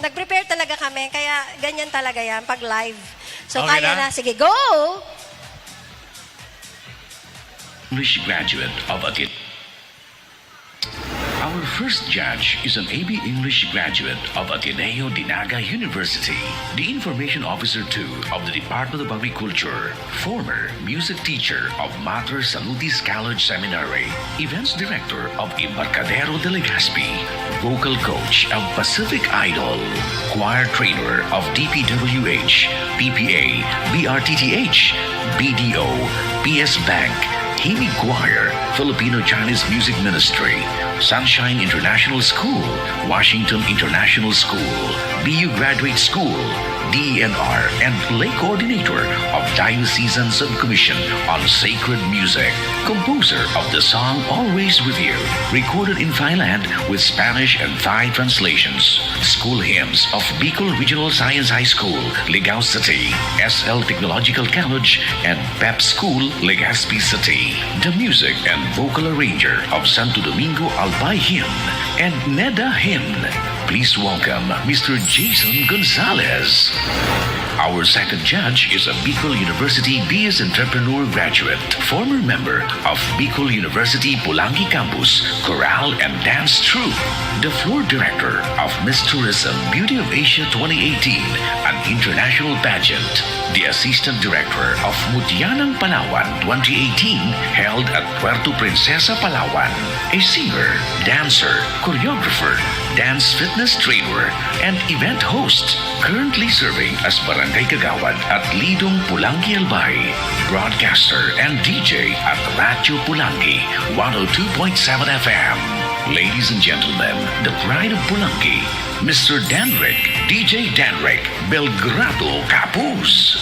Nag-prepare talaga kami, kaya ganyan talaga yan pag live. So, Okay kaya na? na. Sige, go! English graduate of Ateneo. Our first judge is an A B English graduate of Ateneo de Naga University, the Information Officer two of the Department of Agriculture, former music teacher of Mater Salutis College Seminary, events director of Embarcadero de Legazpi, vocal coach of Pacific Idol, choir trainer of D P W H, P P A, B R T T H, B D O, P S Bank, Himig Choir, Filipino Chinese Music Ministry, Sunshine International School, Washington International School, B U Graduate School, D E N R, and Lay Coordinator of Diocesan Subcommission on Sacred Music. Composer of the song Always With You, recorded in Thailand with Spanish and Thai translations. School hymns of Bicol Regional Science High School, Ligao City, S L Technological College, and Pep School, Legazpi City. The music and vocal arranger of Santo Domingo Albay Hymn and Neda Hymn. Please welcome Mister Jason Gonzalez. Our second judge is a Bicol University B S Entrepreneur graduate, former member of Bicol University Pulangi Campus Chorale and Dance Troupe, the floor director of Miss Tourism Beauty of Asia twenty eighteen, an international pageant, the assistant director of Mutya ng Palawan twenty eighteen, held at Puerto Princesa, Palawan, a singer, dancer, choreographer, dance fitness trainer, and event host. Currently serving as Barangay Kagawad at Lidong Pulangi Albay, broadcaster and D J at Radyo Pulangi, one oh two point seven F M. Ladies and gentlemen, the pride of Pulangi, Mister Danrick, D J Danrick Belgrado Capuz.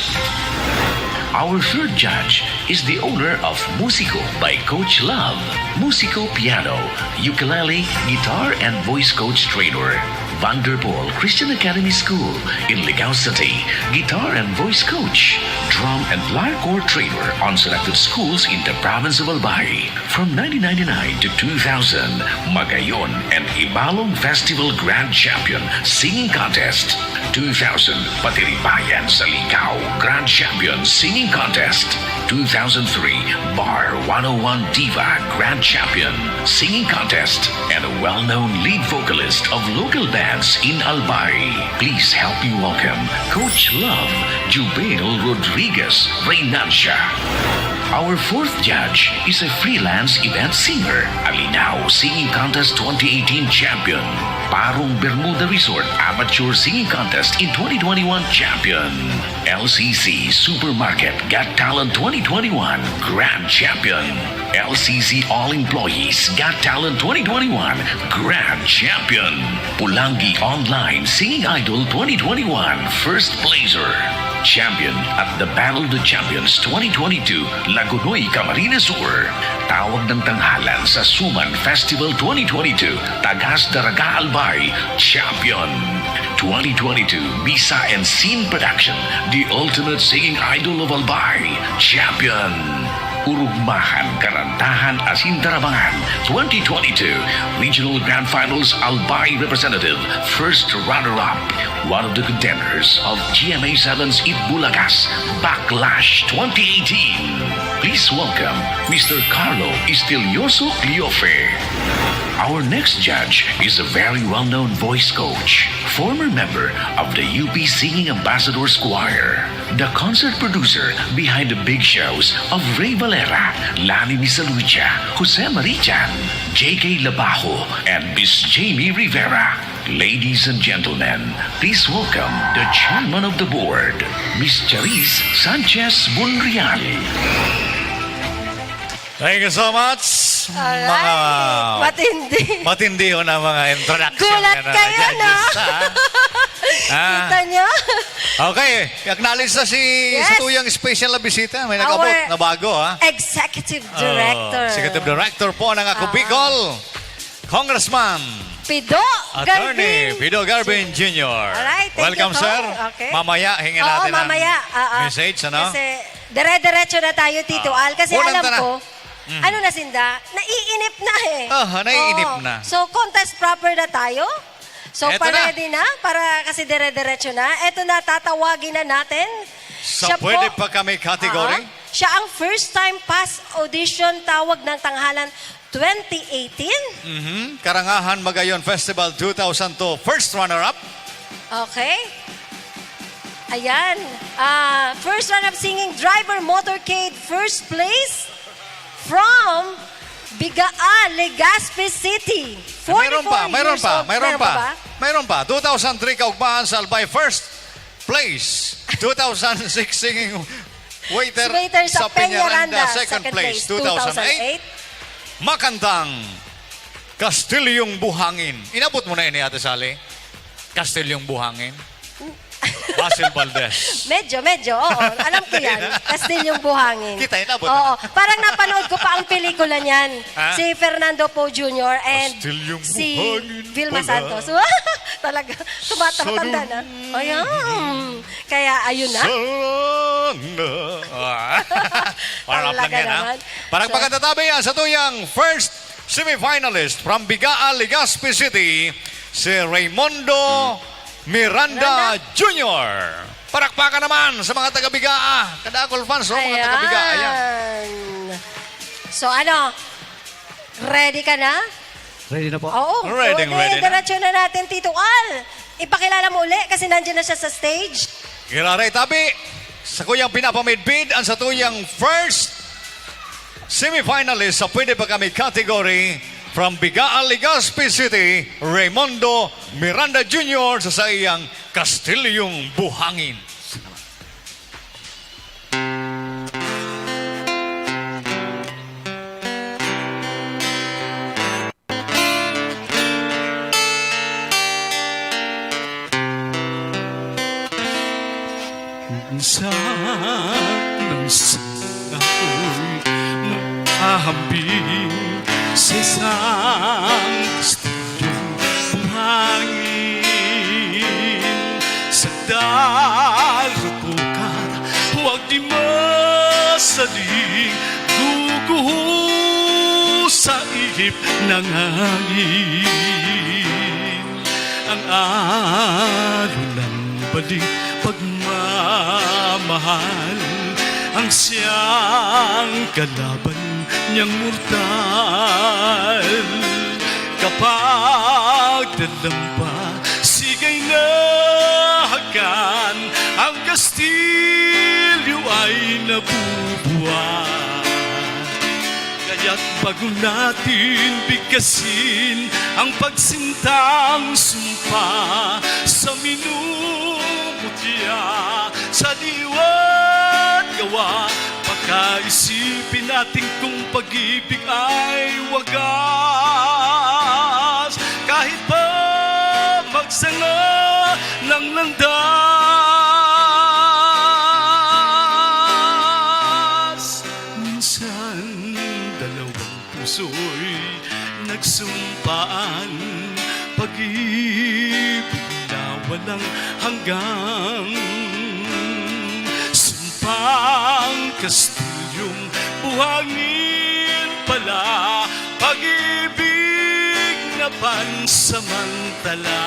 Our third judge is the owner of Musico by Coach Love, Musico Piano, Ukulele, Guitar and Voice Coach Trainer, Vanderpool Christian Academy School in Ligao City, Guitar and Voice Coach, Drum and Lyre Corps Trainer on selected schools in the province of Albay. From nineteen ninety-nine to two thousand, Magayon and Ibalong Festival Grand Champion Singing Contest, two thousand Patiribayan sa Ligao Grand Champion Singing Contest, two thousand three Bar one oh one Diva Grand Champion Singing Contest, and a well-known lead vocalist of local bands in Albay. Please help me welcome Coach Love, Jubel Rodriguez Reynancia. Our fourth judge is a freelance event singer, a Linao Singing Contest twenty eighteen champion, Parong Bermuda Resort Amateur Singing Contest in twenty twenty-one champion, L C C Supermarket Got Talent twenty twenty-one grand champion, L C C All Employees Got Talent twenty twenty-one grand champion, Pulangi Online Singing Idol twenty twenty-one first placer, champion at the Battle of the Champions twenty twenty-two Lagonoy, Camarines Sur, Tawag ng Tanghalan sa Suman Festival twenty twenty-two, Tagas Daraga Albay, champion, twenty twenty-two Misa and Scene Production, the ultimate singing idol of Albay, champion. Urugmahan Karantahan Asin Tarabangan twenty twenty-two Regional Grand Finals Albay Representative, first runner-up, one of the contenders of G M A seven's Itbulagas Backlash twenty eighteen. Please welcome Mister Carlo Istilioso Cleofe. Our next judge is a very well-known voice coach, former member of the U P Singing Ambassadors Choir, the concert producer behind the big shows of Ray Valera, Lani Misalucha, Jose Marichan, J K Labajo, and Miss Jamie Rivera. Ladies and gentlemen, please welcome the chairman of the board, Miss Charis Sanchez Bunrial. Thank you so much. Alright. Mga matindi. Matindi ho na mga introduction. Gulat na kayo, no? Kita niyo? Okay, acknowledge na si, yes, sa tuyang special na bisita. May nag-abot na bago, ha? Our executive director. Oh, executive director po ng Ako Bicol. Congressman. Pido Attorney Garvin Pido Garvin Junior. Alright, thank you, Tol. Welcome, sir. Okay. Mamaya, hingin natin ang message, ano? Oo, mamaya. Ah, ah. Kasi dire-diretso na tayo, Tito Al. Kasi alam ko, ano na sinda, naiinip na eh. Aha, naiinip na. Oo. So, contest proper na tayo? So, eto na. Pa-ready na? Para kasi dire-diretso na. Eto na, tatawagin na natin. Sa Pwede Pa Kami category? Aha. Siya ang first time pass audition tawag ng tanghalan twenty eighteen. Mhm. Karangahan Magayon Festival two thousand two, first runner-up. Okay. Ayan. Ah, first runner-up singing driver motorcade, first place from Bigaa, Legazpi City. Mayroon pa, forty-four years old. Mayroon pa, mayroon pa. Meron pa ba? Mayroon pa. Two thousand three kaugmahan sa Albay, first place. Two thousand six singing waiter sa Peñaranda, second place. Two thousand eight, makantang Kastilyong Buhangin. Inabot mo na ini, Ate Sally? Kastilyong Buhangin? Basil Valdez. Medyo, medyo, oo. Alam ko yan. Kastilyong Buhangin. Kita, inabot na. Oo. Parang napanood ko pa ang pelikula niyan. Ha? Si Fernando Poe Junior and si Vilma Santos. Kastilyong Buhangin pala. Talaga, tumata-, matanda na. Sa lun- Ayan. Kaya, ayun na. Sana. Ah. Para lang yan, ha? Talaga naman. Parang so, maganda tabi yan sa tuyang first semifinalist from Bigaa, Legazpi City, si Raymundo Miranda Junior. Palakpakan naman sa mga taga-Bigaa. Kadakol fans, oh, mga taga-Bigaa yan. Ayan. So, ano? Ready ka na? Ready na po. Oo. Ready, ready na. Diretso na natin, Tito Al. Ipakilala mo uli kasi nandiyan na siya sa stage. Giraray tabi, sa kuyang pinapamidbid ang sa tuyang first semifinalist sa Pwede Pa Kami category from Bigaa, Legazpi City, Raymundo Miranda Junior sa saiyang Kastilyong Buhangin. Minsan, minsan ako'y nahahambing sa isang kastilyong buhangin. Sa darupukan, huwag di masaling guguho sa ihip ng hangin. Ang alo ng baling pagmamahal, ang siyang kalaban niyang mortal. Kapag dalampa, sigay na hakan, ang kastilyo ay nabubuhay. Kaya't bago natin bigkasin ang pagsintang sumpa sa minumutya, sa liwat gawa, pagkaisipin natin kung pag-ibig ay wagas. Kahit pa magsanga ng landas, minsan dalawang puso'y nagsumpaan, pag-ibig na walang hanggang. Sumpang kastilyong buhangin pala, pag-ibig na pansamantala.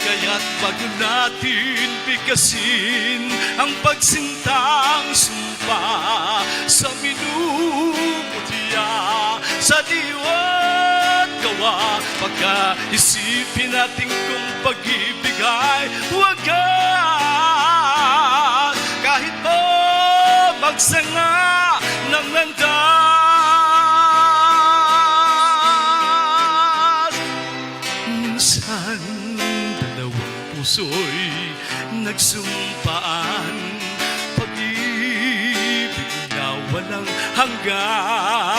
Kaya't bago natin bigkasin ang pagsintang sumpa sa minumutya, sa liwat gawa, pagkaisipin natin kung pag-ibig ay wagas. Kahit pa magsanga ng landas, minsan dalawang puso'y nagsumpaan, pag-ibig na Nang hanggang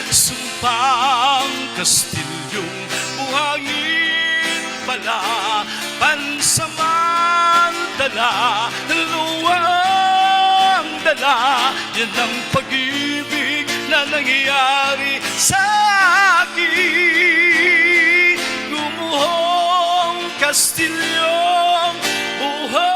sumpang kastilyong buhangin pala, pansamantala, luwang dala, yan ang pag-ibig na nangyayari sa akin. Gumuhong kastilyong buhangin.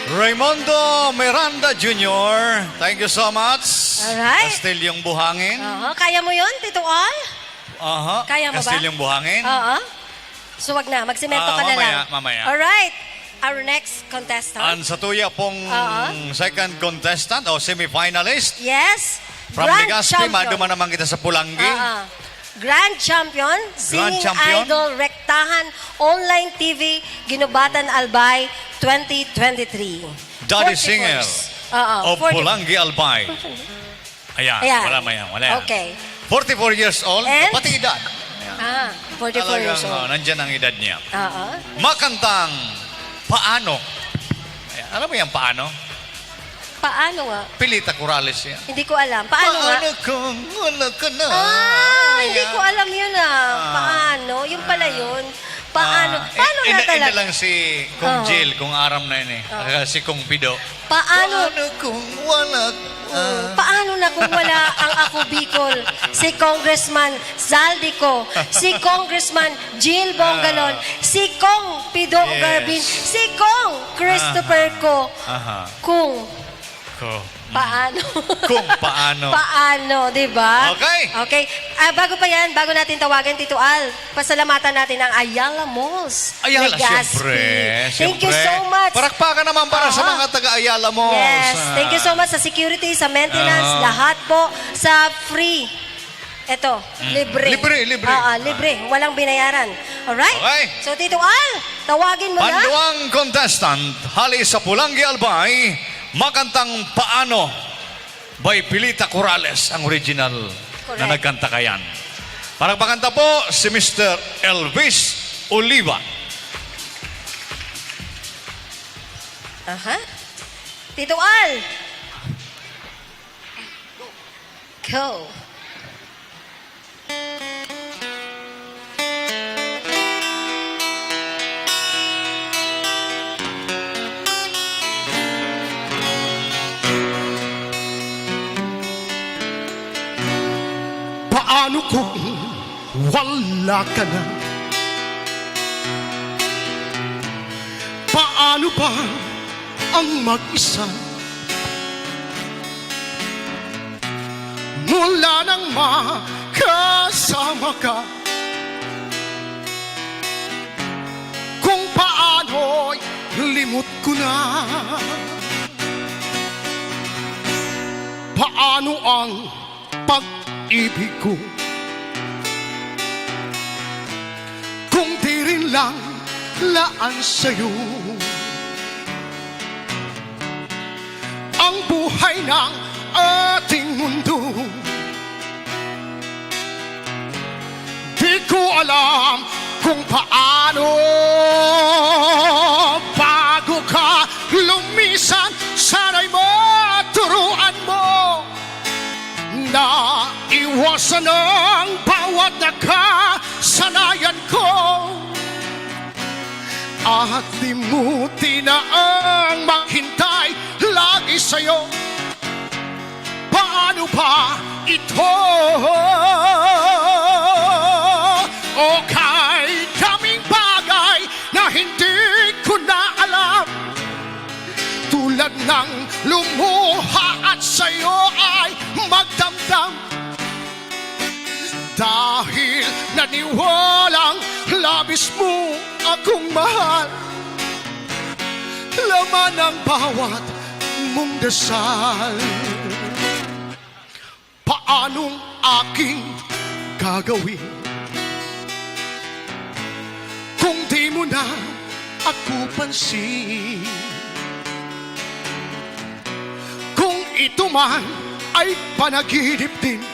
Raymundo Miranda Junior, thank you so much. Alright. Kastilyong Buhangin. Aha, kaya mo yun, Tito Al? Aha. Kaya mo ba? Kastilyong Buhangin. Oo. So, wag na. Magsemento Ah, ka na mamaya, lang. mamaya. Alright. Our next contestant. Ang satuya pong Oo. second contestant o semifinalist. Yes. From Grand Legazpi, champion. maduman naman kita sa Pulanggi. Oo. Grand champion, Grand singing champion. idol, Rektahan, Online T V, Ginubatan Albay, twenty twenty-three. Daddy forty singer course. Oo, of forty Pulanggi Albay. Ayan, Ayan. wala, maya, wala yan. Okay. Forty-four years old, And? pati edad. Ayan. Ah, forty-four years Talagang, old. oh, nandyan ang edad niya. Oo. Makantang Paano. Ayan, alam mo yan, Paano? Paano nga? Pilita Corrales yan. Hindi ko alam. Paano nga? Paano kung wala ka na? Ah, hindi Ayan. ko alam yun, ah. Ah. Paano? Yung pala Ah. yun. Paano? Ah, Paano eh, na ina-, ina talaga? lang si Kong Oo. Jill, kung aram na yun eh. Oo. Ah, si Kong Pido. Paano? Paano kung wala ka? Mm, Ah. paano na kung wala ang Ako Bicol? Si Congressman Zaldy Co, si Congressman Jill Bongalon, Ah. si Kong Pido Yes. Garbin, si Kong Christopher Aha. Co. Aha. Kung Ko. Mm. paano? Kung paano. Paano, di ba? Okay. Okay. Ah, bago pa yan, bago natin tawagan, Tito Al, pasalamatan natin ang Ayala Malls Ayala, Legazpi. siyempre, Thank you siyempre. so much. Parakpakan naman para sa Aha. mga taga Ayala Malls. Yes. Ah. Thank you so much sa security, sa maintenance, Aha. lahat po sa free. Eto, Mm. libre. Libre, libre. Ah, ah, libre. Walang binayaran. Alright? Okay. So, Tito Al, tawagin mo na. Panduang contestant, hali sa Pulanggi Albay, makantang Paano by Pilita Corrales, ang original Correct. na nagkanta kayan. Para pakanta po, si Mister Elvis Oliva. Aha. Tito Al. Go. Paano kung wala ka na? Paano ba ang mag-isa? Mula nang makasama ka, kung paano'y limot ko na. Paano ang pag-ibig ko kung di rin lang laan sa'yo? Ang buhay ng ating mundo, di ko alam kung paano. Bago ka lumisan, sana'y maturuan mo na iwasan ang bawat nakasanayan ko. At limutin na ang maghintay lagi sa'yo. Paano ba ito? O kay daming bagay na hindi ko na alam, tulad ng lumuha at sa'yo ay magdamdam. Dahil naniwalang labis mo akong mahal, laman ng bawat mong dasal. Paanong aking gagawin kung di mo na ako pansin? Kung ito man ay panaginip din,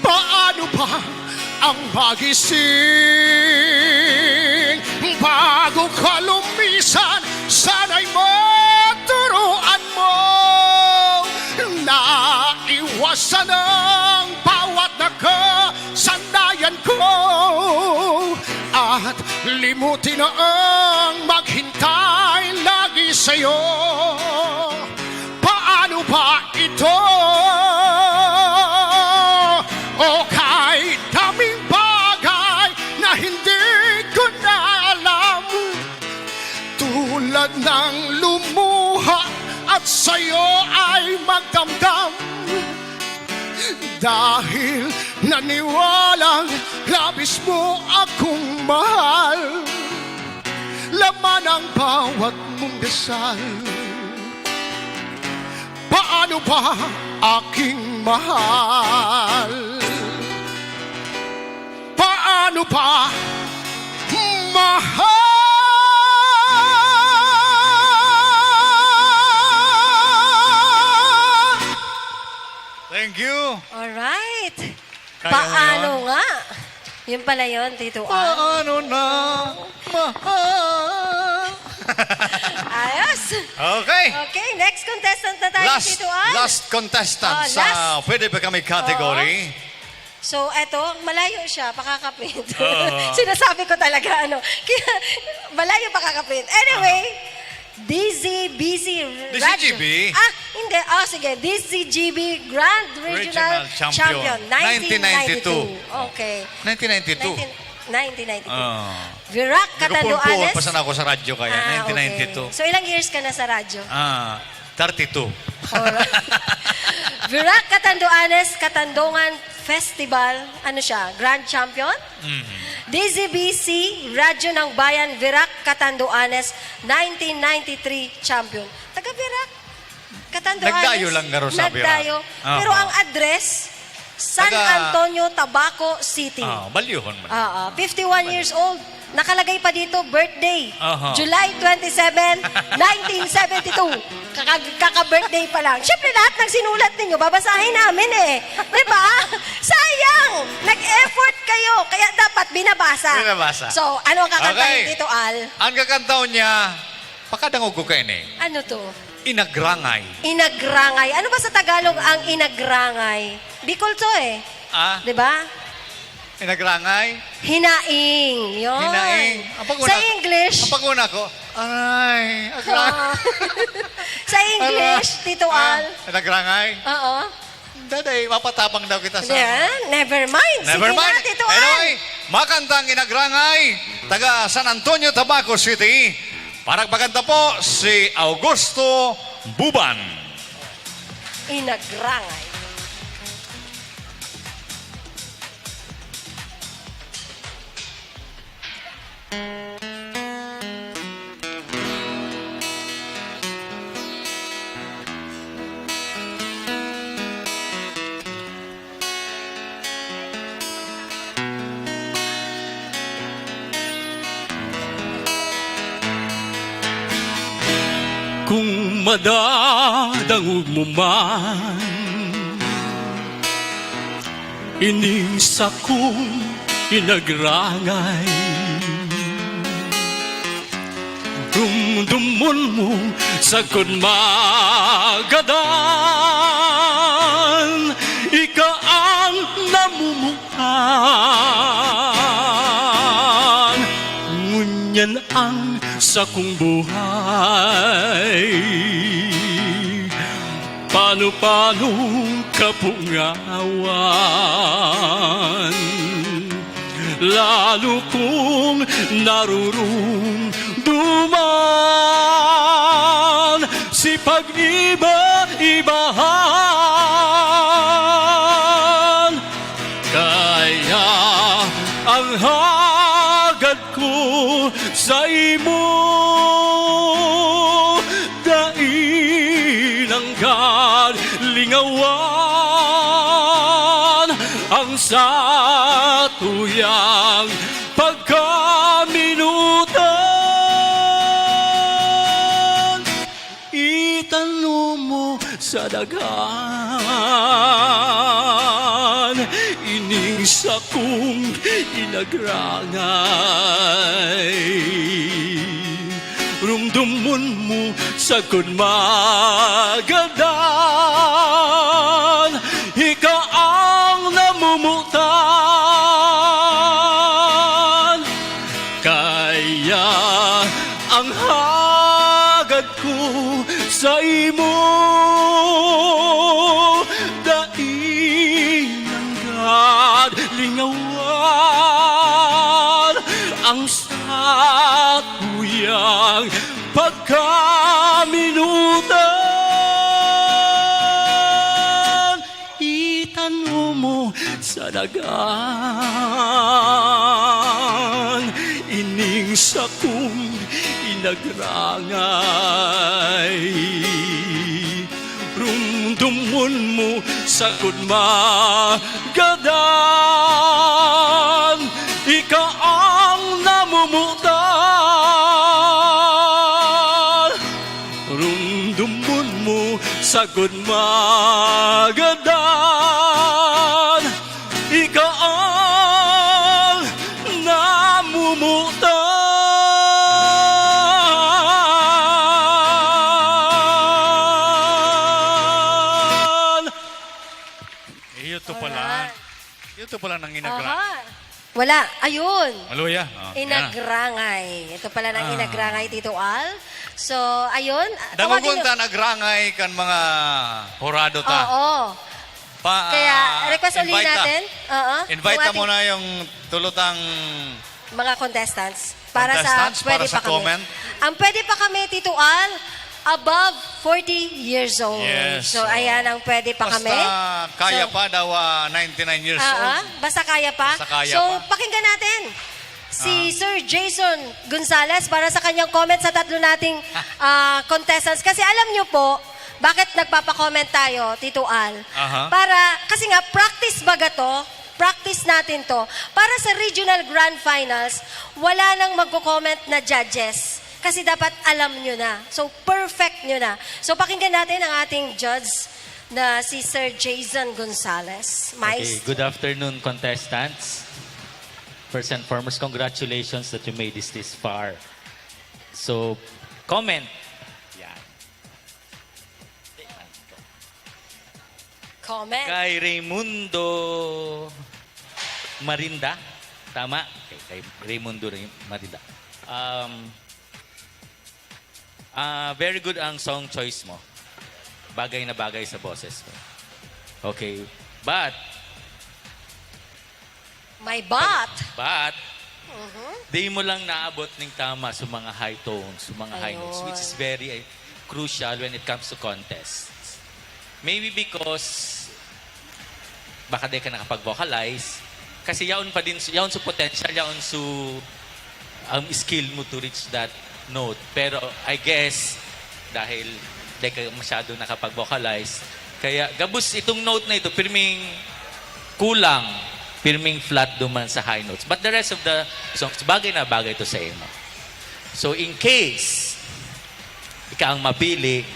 paano Ano pa ang magising bago ka lumisan? Sana'y maturuan mo na iwasan ang bawat nakasandayan ko at limutin na ang maghintay lagi sa'yo. Paano ba ito? O kay daming bagay na hindi ko na alam. Tulad ng lumuha at sa'yo ay magdamdam. Dahil naniwalang labis mo akong mahal. Laman ang bawat mong dasal. Paano ba, aking mahal? Paano ba, mahal? Thank you. Alright. Kaya mo Paano yun? nga? Yun pala yun, Tito Al. Paano na, mahal? Ayos. Okay. Okay, next contestant na tayo, Last, Tito Al. last contestant Oh, sa last. Pwede Ba Kami category. Oo. So, eto, malayo siya, pakakaprint. Oo. Sinasabi ko talaga, ano, kaya, malayo pakakaprint. Anyway, Aha. D Z B C D Z G B? Rad-, ah, hindi. Oh, sige. D Z G B Grand Regional Regional Champion, Champion, nineteen ninety-two. nineteen ninety-two. Okay. Nineteen ninety-two. Nineteen, nineteen ninety-two. Ah. Virac, Hindi ko Catanduanes. puon-puon, basta na ako sa radyo kaya, Ah, nineteen ninety-two. okay. So, ilang years ka na sa radyo? Ah, thirty-two. Alright. Virac, Catanduanes, Katandongan Festival. Ano siya? Grand Champion? Mhm. D Z B C, Radyo ng Bayan, Virac, Catanduanes, nineteen ninety-three champion. Taga Virac, Catanduanes. Nagdayo lang garo sa Virac. Nagdayo. Aha. Pero ang address, San Taga Antonio, Tabaco City. Ah, balyuhon man. Oo, fifty-one Balyo. years old. Nakalagay pa dito, birthday, Aha. July twenty-seven, nineteen seventy-two. Kaka-, kaka-birthday pa lang. Siyempre, lahat ng sinulat ninyo, babasahin namin eh. Di ba? Sayang! Nag-effort kayo, kaya dapat binabasa. Binabasa. So, ano ang kakantahin Okay. dito, Al? Ang kakantaon niya, pakadangog ko kaini. Ano to? Inagrangay. Inagrangay. Ano ba sa Tagalog ang inagrangay? Bicol to eh. Ah? Di ba? Inagrangay? Hinaing. Yun. Hinaing. Ang pag-una Sa ko, English. ang pag-una ko, aray, agra- Ah. Sa English, Agra- Tito Ah, Al. Inagrangay? Oo. Daday, mapatabang daw kita sa Yan, never mind. Never Sige mind. na, Tito Al. Anyway, makantang Inagrangay, taga San Antonio, Tabaco City. Parang maganda po si Augusto Buban. Inagrangay. Kung madadangog mo man ining sakong inagrangay, dumdumon mo sagkod magadan, ika ang namumuhay. Ngunyan ang sakong buhay, paano-paano kapungawan. Lalo kong narurumduman si pag-iba-ibahan. Kaya ang hagad ko saimo, dai nanggad lingawan ang satuyang pagkaminutan. Itanom mo sa dagan ini Sakong inagrangay, rumdomon mo sagkod magadan, ika ang namomotan. Kaya ang hagad ko saimo, dai nanggad lingawan ang sakuyang pagkaminutan. Itano mo sa dagan ining sakong inagrangay. Rumdomon mo sagkod magadan, ika ang namomotan. Rumdomon mo sagkod magadan, ika ang namomotan. Iyo to pala. Alright. Iyo to pala nang inagra. Aha. Wala. Ayun. Maluya. Oh, yan. Inagrangay. Ito pala nang Ah. inagrangay, Tito Al. So, ayun. Dangogon Tawagin niyo. Ta nagrangay kan mga horado ta. Oo. Pa, Kaya, ah, request uli invite ta. Natin. Oo. Invite Yung ta ating muna yung tulutang mga contestants. Para sa contestants, pwede para pa sa kami. Comment. Ang pwede pa kami, Tito Al, above forty years old. Yes, So, so, ayan ang pwede pa basta kami. Kaya So, pa daw, ah, ninety-nine years ah, old. Ah, basta kaya pa. Basta kaya So, pa. Pakinggan natin si Ah. Sir Jason Gonzalez para sa kanyang comment sa tatlo nating, ah, contestants. Kasi alam nyo po, bakit nagpapa-comment tayo, Tito Al? Aha. Para, kasi nga, practice baga to, practice natin to. Para sa regional grand finals, wala nang magko-comment na judges. Kasi dapat alam nyo na. So, perfect nyo na. So, pakinggan natin ang ating judge na si Sir Jason Gonzalez. Okay, Maestro. Good afternoon, contestants. First and foremost, congratulations that you made this this far. So, comment. Yan. Comment. Kay Raymundo Marinda. Tama? Okay, kay Raymundo Ray-, Marinda. Um, ah, very good ang song choice mo. Bagay na bagay sa boses mo. Okay. But, My but. But, Mhm. di mo lang naabot ning tama sa mga high tones, sa mga high notes, which is Ayun. very, eh, crucial when it comes to contests. Maybe because baka di ka nakapag-vocalize, kasi yaon pa din, yaon su potential, yaon su, um, skill mo to reach that note. Pero I guess, dahil di ka masyado nakapag-vocalize, kaya gabos itong note na ito, pirming kulang, pirming flat duman sa high notes. But the rest of the songs, bagay na bagay to sa imo. So, in case ika ang mapili,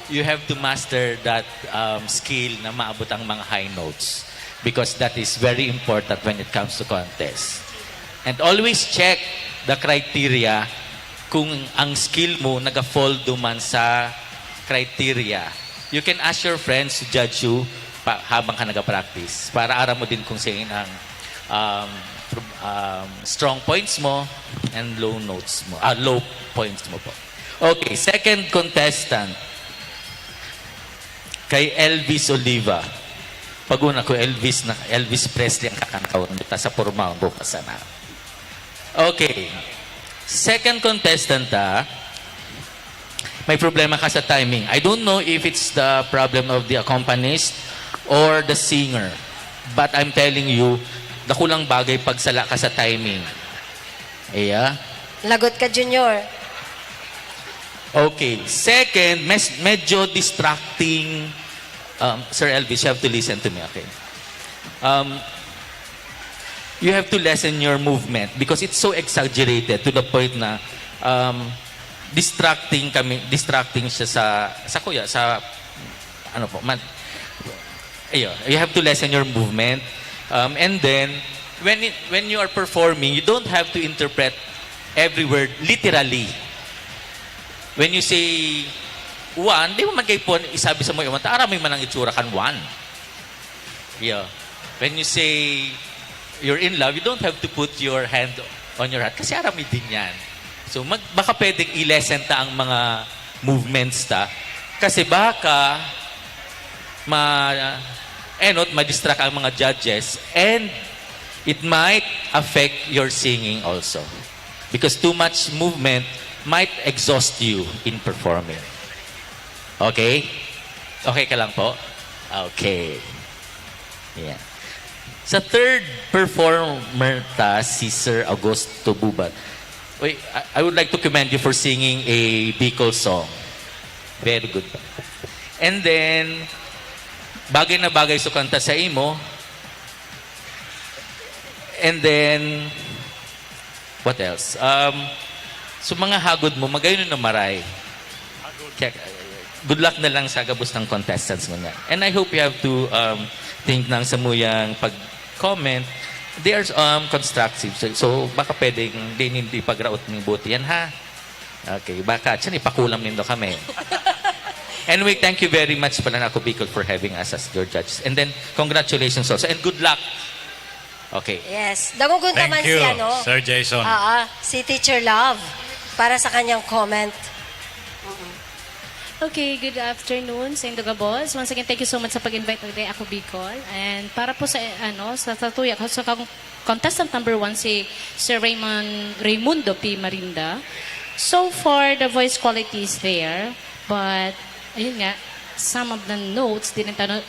you have to master that, um, skill na maabot ang mga high notes, because that is very important when it comes to contest. And always check the criteria kung ang skill mo naga-fall duman sa criteria. You can ask your friends to judge you pa, habang ka nagapractice para aram mo din kung saan ang, um, prob-, um, strong points mo and low notes mo, ah, low points mo po. Okay, second contestant, kay Elvis Oliva. Pag-una ko, Elvis na, Elvis Presley ang kakantahon. Buta sa porma, bukas sana. Okay. Second contestant, ah, may problema ka sa timing. I don't know if it's the problem of the accompanist or the singer. But I'm telling you, dakulang bagay pagsala ka sa timing. Iya? Lagot ka, Junior. Okay. Second, mes-, medyo distracting. Um, Sir Elvis, you have to listen to me, okay? Um, you have to lessen your movement because it's so exaggerated to the point na, um, distracting kami, distracting siya sa, sa kuya, sa, ano po, man, Ayun, you have to lessen your movement. Um, and then, when it, when you are performing, you don't have to interpret every word literally. When you say one, di mo man kayo po isabi sa mga iwan, "Aram mo man ang itsura kan one." Yeah. When you say you're in love, you don't have to put your hand on your heart kasi aram mo din yan. So, mag, baka pwedeng i-lessen ta ang mga movements ta. Kasi baka ma, eh, not, ma-distract ang mga judges and it might affect your singing also. Because too much movement might exhaust you in performing. Okay? Okay ka lang po? Okay. Yeah. Sa third performer ta, si Sir Augusto Buban. Uy, I, I would like to commend you for singing a Bicol song. Very good. And then, bagay na bagay so kanta sa imo. And then, what else? Um, so mga hagod mo, magayon na maray. Kaya, good luck na lang sa gabos ng contestants mo niya. And I hope you have to um, think ng samuyang pag-comment. They are um, constructive. So, so baka pwedeng di hindi pagraot ng buti yan, ha? Okay, baka siya ipakulam nindo kami. Anyway, thank you very much pala na ako, Bicol, for having us as your judges. And then, congratulations also. And good luck. Okay. Yes. Dangogon Thank naman you, si ano. Sir Jason. Ah, ah, si Teacher Love para sa kanyang comment. Okay, good afternoon sa Indoga Balls. Once again, thank you so much sa pag-invite ulit ako, Bicol. And para po sa, ano, sa tatuya, sa kang contestant number one, si Sir Raymond, Raymundo P. Marinda. So far, the voice quality is there. But, ayun nga, some of the notes didn't ano,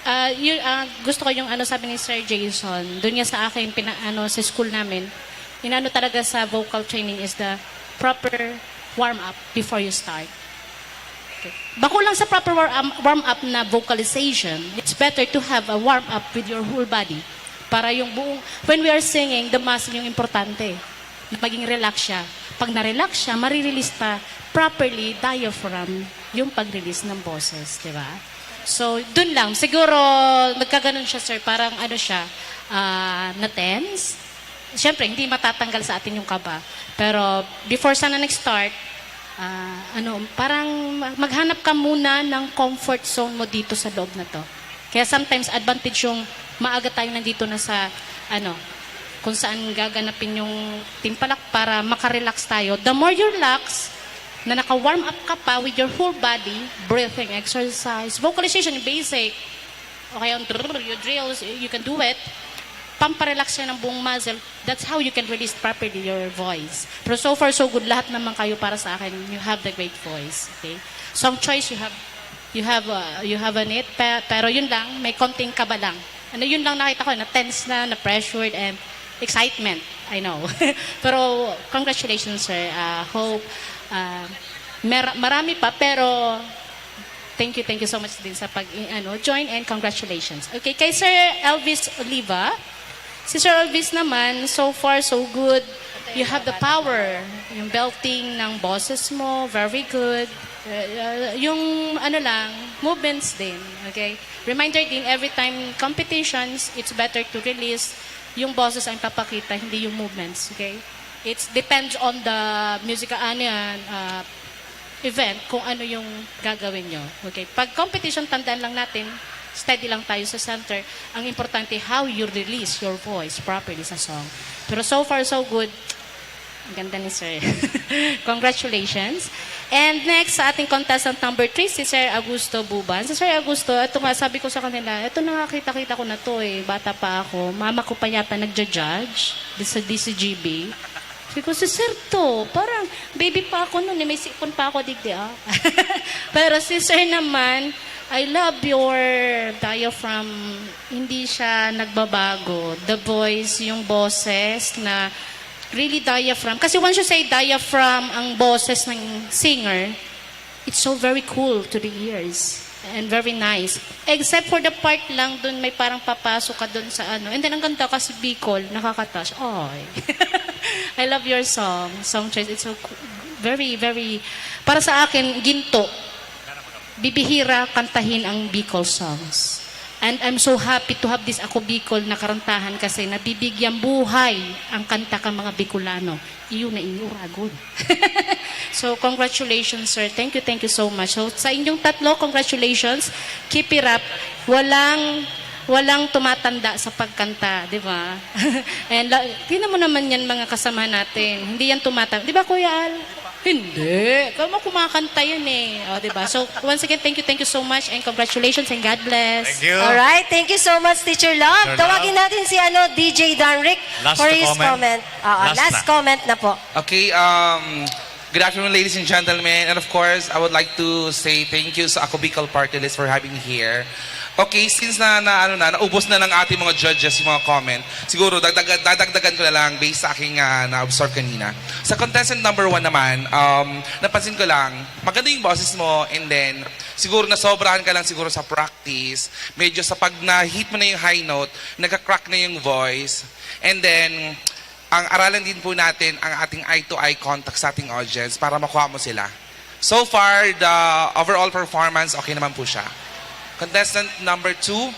ah, yun, ah, gusto ko yung ano sabi ni Sir Jason, doon niya sa akin, pina, ano, sa school namin, inano talaga sa vocal training is the proper warm-up before you start. Okay. Bako lang sa proper war- um, warm-up na vocalization, it's better to have a warm-up with your whole body. Para yung buong, when we are singing, the muscle yung importante. Na maging relax siya. Pag na-relax siya, marirelease pa properly diaphragm yung pag-release ng boses, di ba? So, dun lang. Siguro, nagkaganon siya, sir. Parang ano siya, ah, na-tense. Siyempre, hindi matatanggal sa atin yung kaba. Pero, before sana nag-start, ah, ano, parang maghanap ka muna ng comfort zone mo dito sa loob na to. Kaya sometimes, advantage yung maaga tayo nandito na sa, ano, kung saan gaganapin yung timpalak para makarelax tayo. The more you relax, na naka-warm up ka pa with your whole body, breathing exercise, vocalization, basic, o kaya yung drrrr, yung drills, you can do it, pamparelax siya ng buong muscle. That's how you can release properly your voice. Pero so far, so good. Lahat naman kayo para sa akin, you have the great voice. Okay? Song choice, you have, you have, uh, you have on it. Pe- pero yun lang, may konting kaba lang. Ano, yun lang nakita ko, na-tense na, na-pressured, and excitement. I know. Pero congratulations, sir. Uh, hope uh, mer- marami pa, pero thank you, thank you so much din sa pag ano, join, and congratulations. Okay, kay Sir Elvis Oliva. Si Sir Elvis naman, so far so good. You have the power. Yung belting ng boses mo, very good. Uh, uh, yung ano lang, movements din. Okay? Reminder din, every time competitions, it's better to release yung boses ang papakita, hindi yung movements. Okay? It depends on the musical, ano yan, uh, event, kung ano yung gagawin nyo. Okay? Pag competition, tandaan lang natin, steady lang tayo sa center. Ang importante, how you release your voice properly sa song. Pero so far, so good. Ang ganda ni Sir. Congratulations. And next, sa ating contestant number three, si Sir Augusto Buban. Si Sir Augusto, ito nga, sabi ko sa kanila, ito na nga, kita-kita ko na to eh. Bata pa ako. Mama ko pa yata nagja-judge di sa D C G B. Sabi ko, si Sir to, parang baby pa ako noon eh, may sipon pa ako digdi ah. Pero si Sir naman, I love your diaphragm. Hindi siya nagbabago. The voice, yung boses na really diaphragm. Kasi once you say diaphragm ang boses ng singer, it's so very cool to the ears. And very nice. Except for the part lang dun may parang papasok ka dun sa ano. And then ang ganda kasi Bicol, nakakatash. Ay. I love your song, song choice. It's so coo- very, very, para sa akin, ginto. Bibihira kantahin ang Bicol songs. And I'm so happy to have this Ako Bicol na karantahan kasi nabibigyan buhay ang kanta kan mga Bicolano. Iyo na ini, Uragon. So, congratulations, sir. Thank you, thank you so much. So, sa inyong tatlo, congratulations. Keep it up. Walang, walang tumatanda sa pagkanta, di ba? And la-, tingnan mo naman yan, mga kasama natin. Hindi yan tumatanda. Di ba, Kuya Al? Hindi. Kamo kumakanta yan eh. O, di ba? So, once again, thank you, thank you so much, and congratulations, and God bless. Thank you. Alright, thank you so much, Teacher Love. Teacher Tawagin Love. natin si ano, D J Danric Last for na his comment. Comment. Oo, Last last na. Comment na po. Okay, um, good afternoon, ladies and gentlemen. And of course, I would like to say thank you sa Ako Bicol Party List for having me here. Okay, since na, na, ano na, naubos na ng ating mga judges yung mga comment, siguro dagdagan, dadagdagan ko na lang based sa aking ah, na-observe kanina. Sa contestant number one naman, um, napansin ko lang, maganda yung boses mo, and then siguro nasobrahan ka lang siguro sa practice. Medyo sa pag na-hit mo na yung high note, nagka-crack na yung voice. And then, ang aralan din po natin ang ating eye-to-eye contact sa ating audience para makuha mo sila. So far, the overall performance, okay naman po siya. Contestant number two,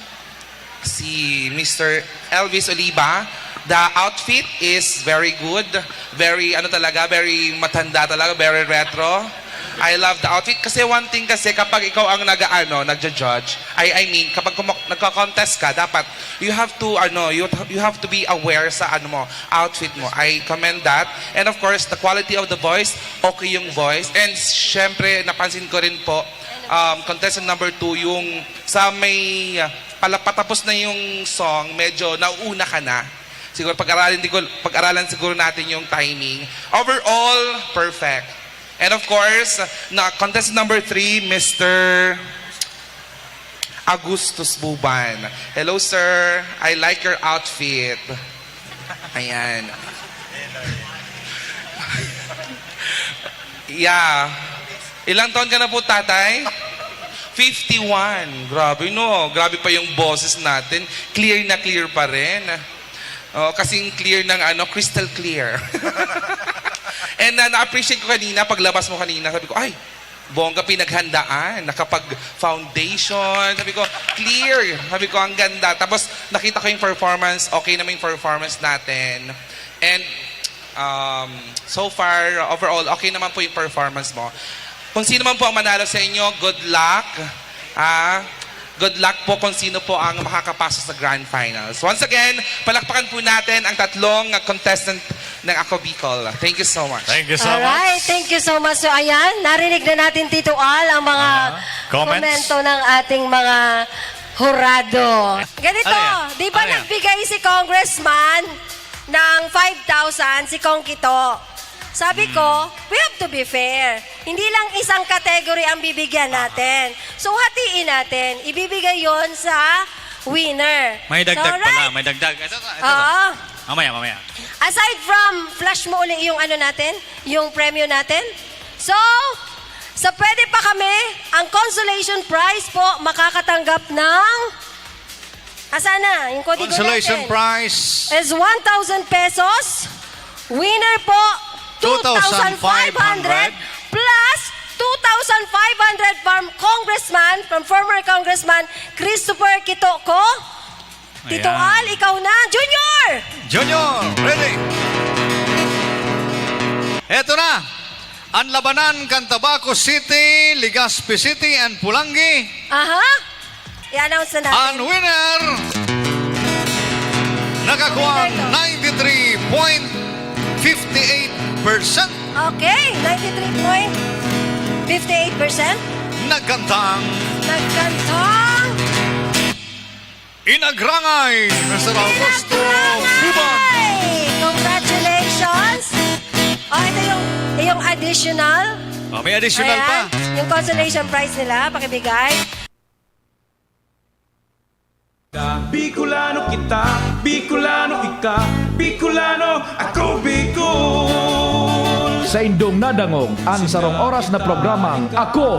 si Mister Elvis Oliva. The outfit is very good. Very, ano talaga, very matanda talaga, very retro. I love the outfit. Kasi one thing kasi, kapag ikaw ang nag-ano, nagja-judge, I, I mean, kapag kumo- nagko-contest ka, dapat you have to, ano, you, you have to be aware sa ano mo, outfit mo. I commend that. And of course, the quality of the voice, okay yung voice. And syempre, napansin ko rin po, um, contestant number two, yung sa may uh, pala, patapos na yung song, medyo nauuna ka na. Siguro pag-aralin, di ko, pag-aralan siguro natin yung timing. Overall, perfect. And of course, na contestant number three, Mister Augustus Buban. Hello, sir. I like your outfit. Ayan. Yeah. Ilang taon ka na po, tatay? Fifty-one. Grabe, no? Grabe pa yung boses natin. Clear na clear pa rin. Oh, kasing clear ng ano, crystal clear. And uh, na-appreciate ko kanina, paglabas mo kanina, sabi ko, ay, bongga pinaghandaan, nakapag-foundation. Sabi ko, clear. Sabi ko, ang ganda. Tapos nakita ko yung performance, okay naman yung performance natin. And um, so far, overall, okay naman po yung performance mo. Kung sino man po ang manalo sa inyo, good luck. Ah, good luck po kung sino po ang makakapasok sa grand finals. Once again, palakpakan po natin ang tatlong contestant ng Ako Bicol. Thank you so much. Thank you so Alright, much. Thank you so much. So ayan, narinig na natin, Tito Al, ang mga Ah, comments? Komento ng ating mga hurado. Ganito, Ano yan? di ba Ano yan? Nagbigay si Congressman ng five thousand, si Kong Kito? Sabi ko, we have to be fair. Hindi lang isang category ang bibigyan natin. So, hatiin natin. Ibibigay yon sa winner. May dagdag So, pala, alright. May dagdag. Ito, ito, ito. Oo. Mamaya, mamaya. Aside from, flash mo uli yung ano natin, yung premyo natin. So, sa pwede pa kami, ang consolation prize po makakatanggap ng, asa na? Yung kodigo Consolation natin. Prize. Is one thousand pesos. Winner po, two thousand five hundred plus two thousand five hundred from Congressman, from former Congressman Christopher Kitoco. Tito Ayan. Al, ikaw na. Junior! Junior, ready? Eto na. Ang labanan kan Tabaco City, Legazpi City, and Pulangi. Aha. I-announce na natin. Ang winner, nakakuha ninety-three point fifty-eight percent. Okay, ninety-three point fifty-eight percent. Nagkantang Nagkantang Inagrangay, Mister Augusto Inagrangay! Buban. Congratulations! Oh, ito yung, yung additional. Oh, may additional Ayan, pa. Yung consolation prize nila, pakibigay. Bicolano kita, Bicolano ika, Bicolano ako, Bicol! Saindong nadangog ang sarong oras na programang Ako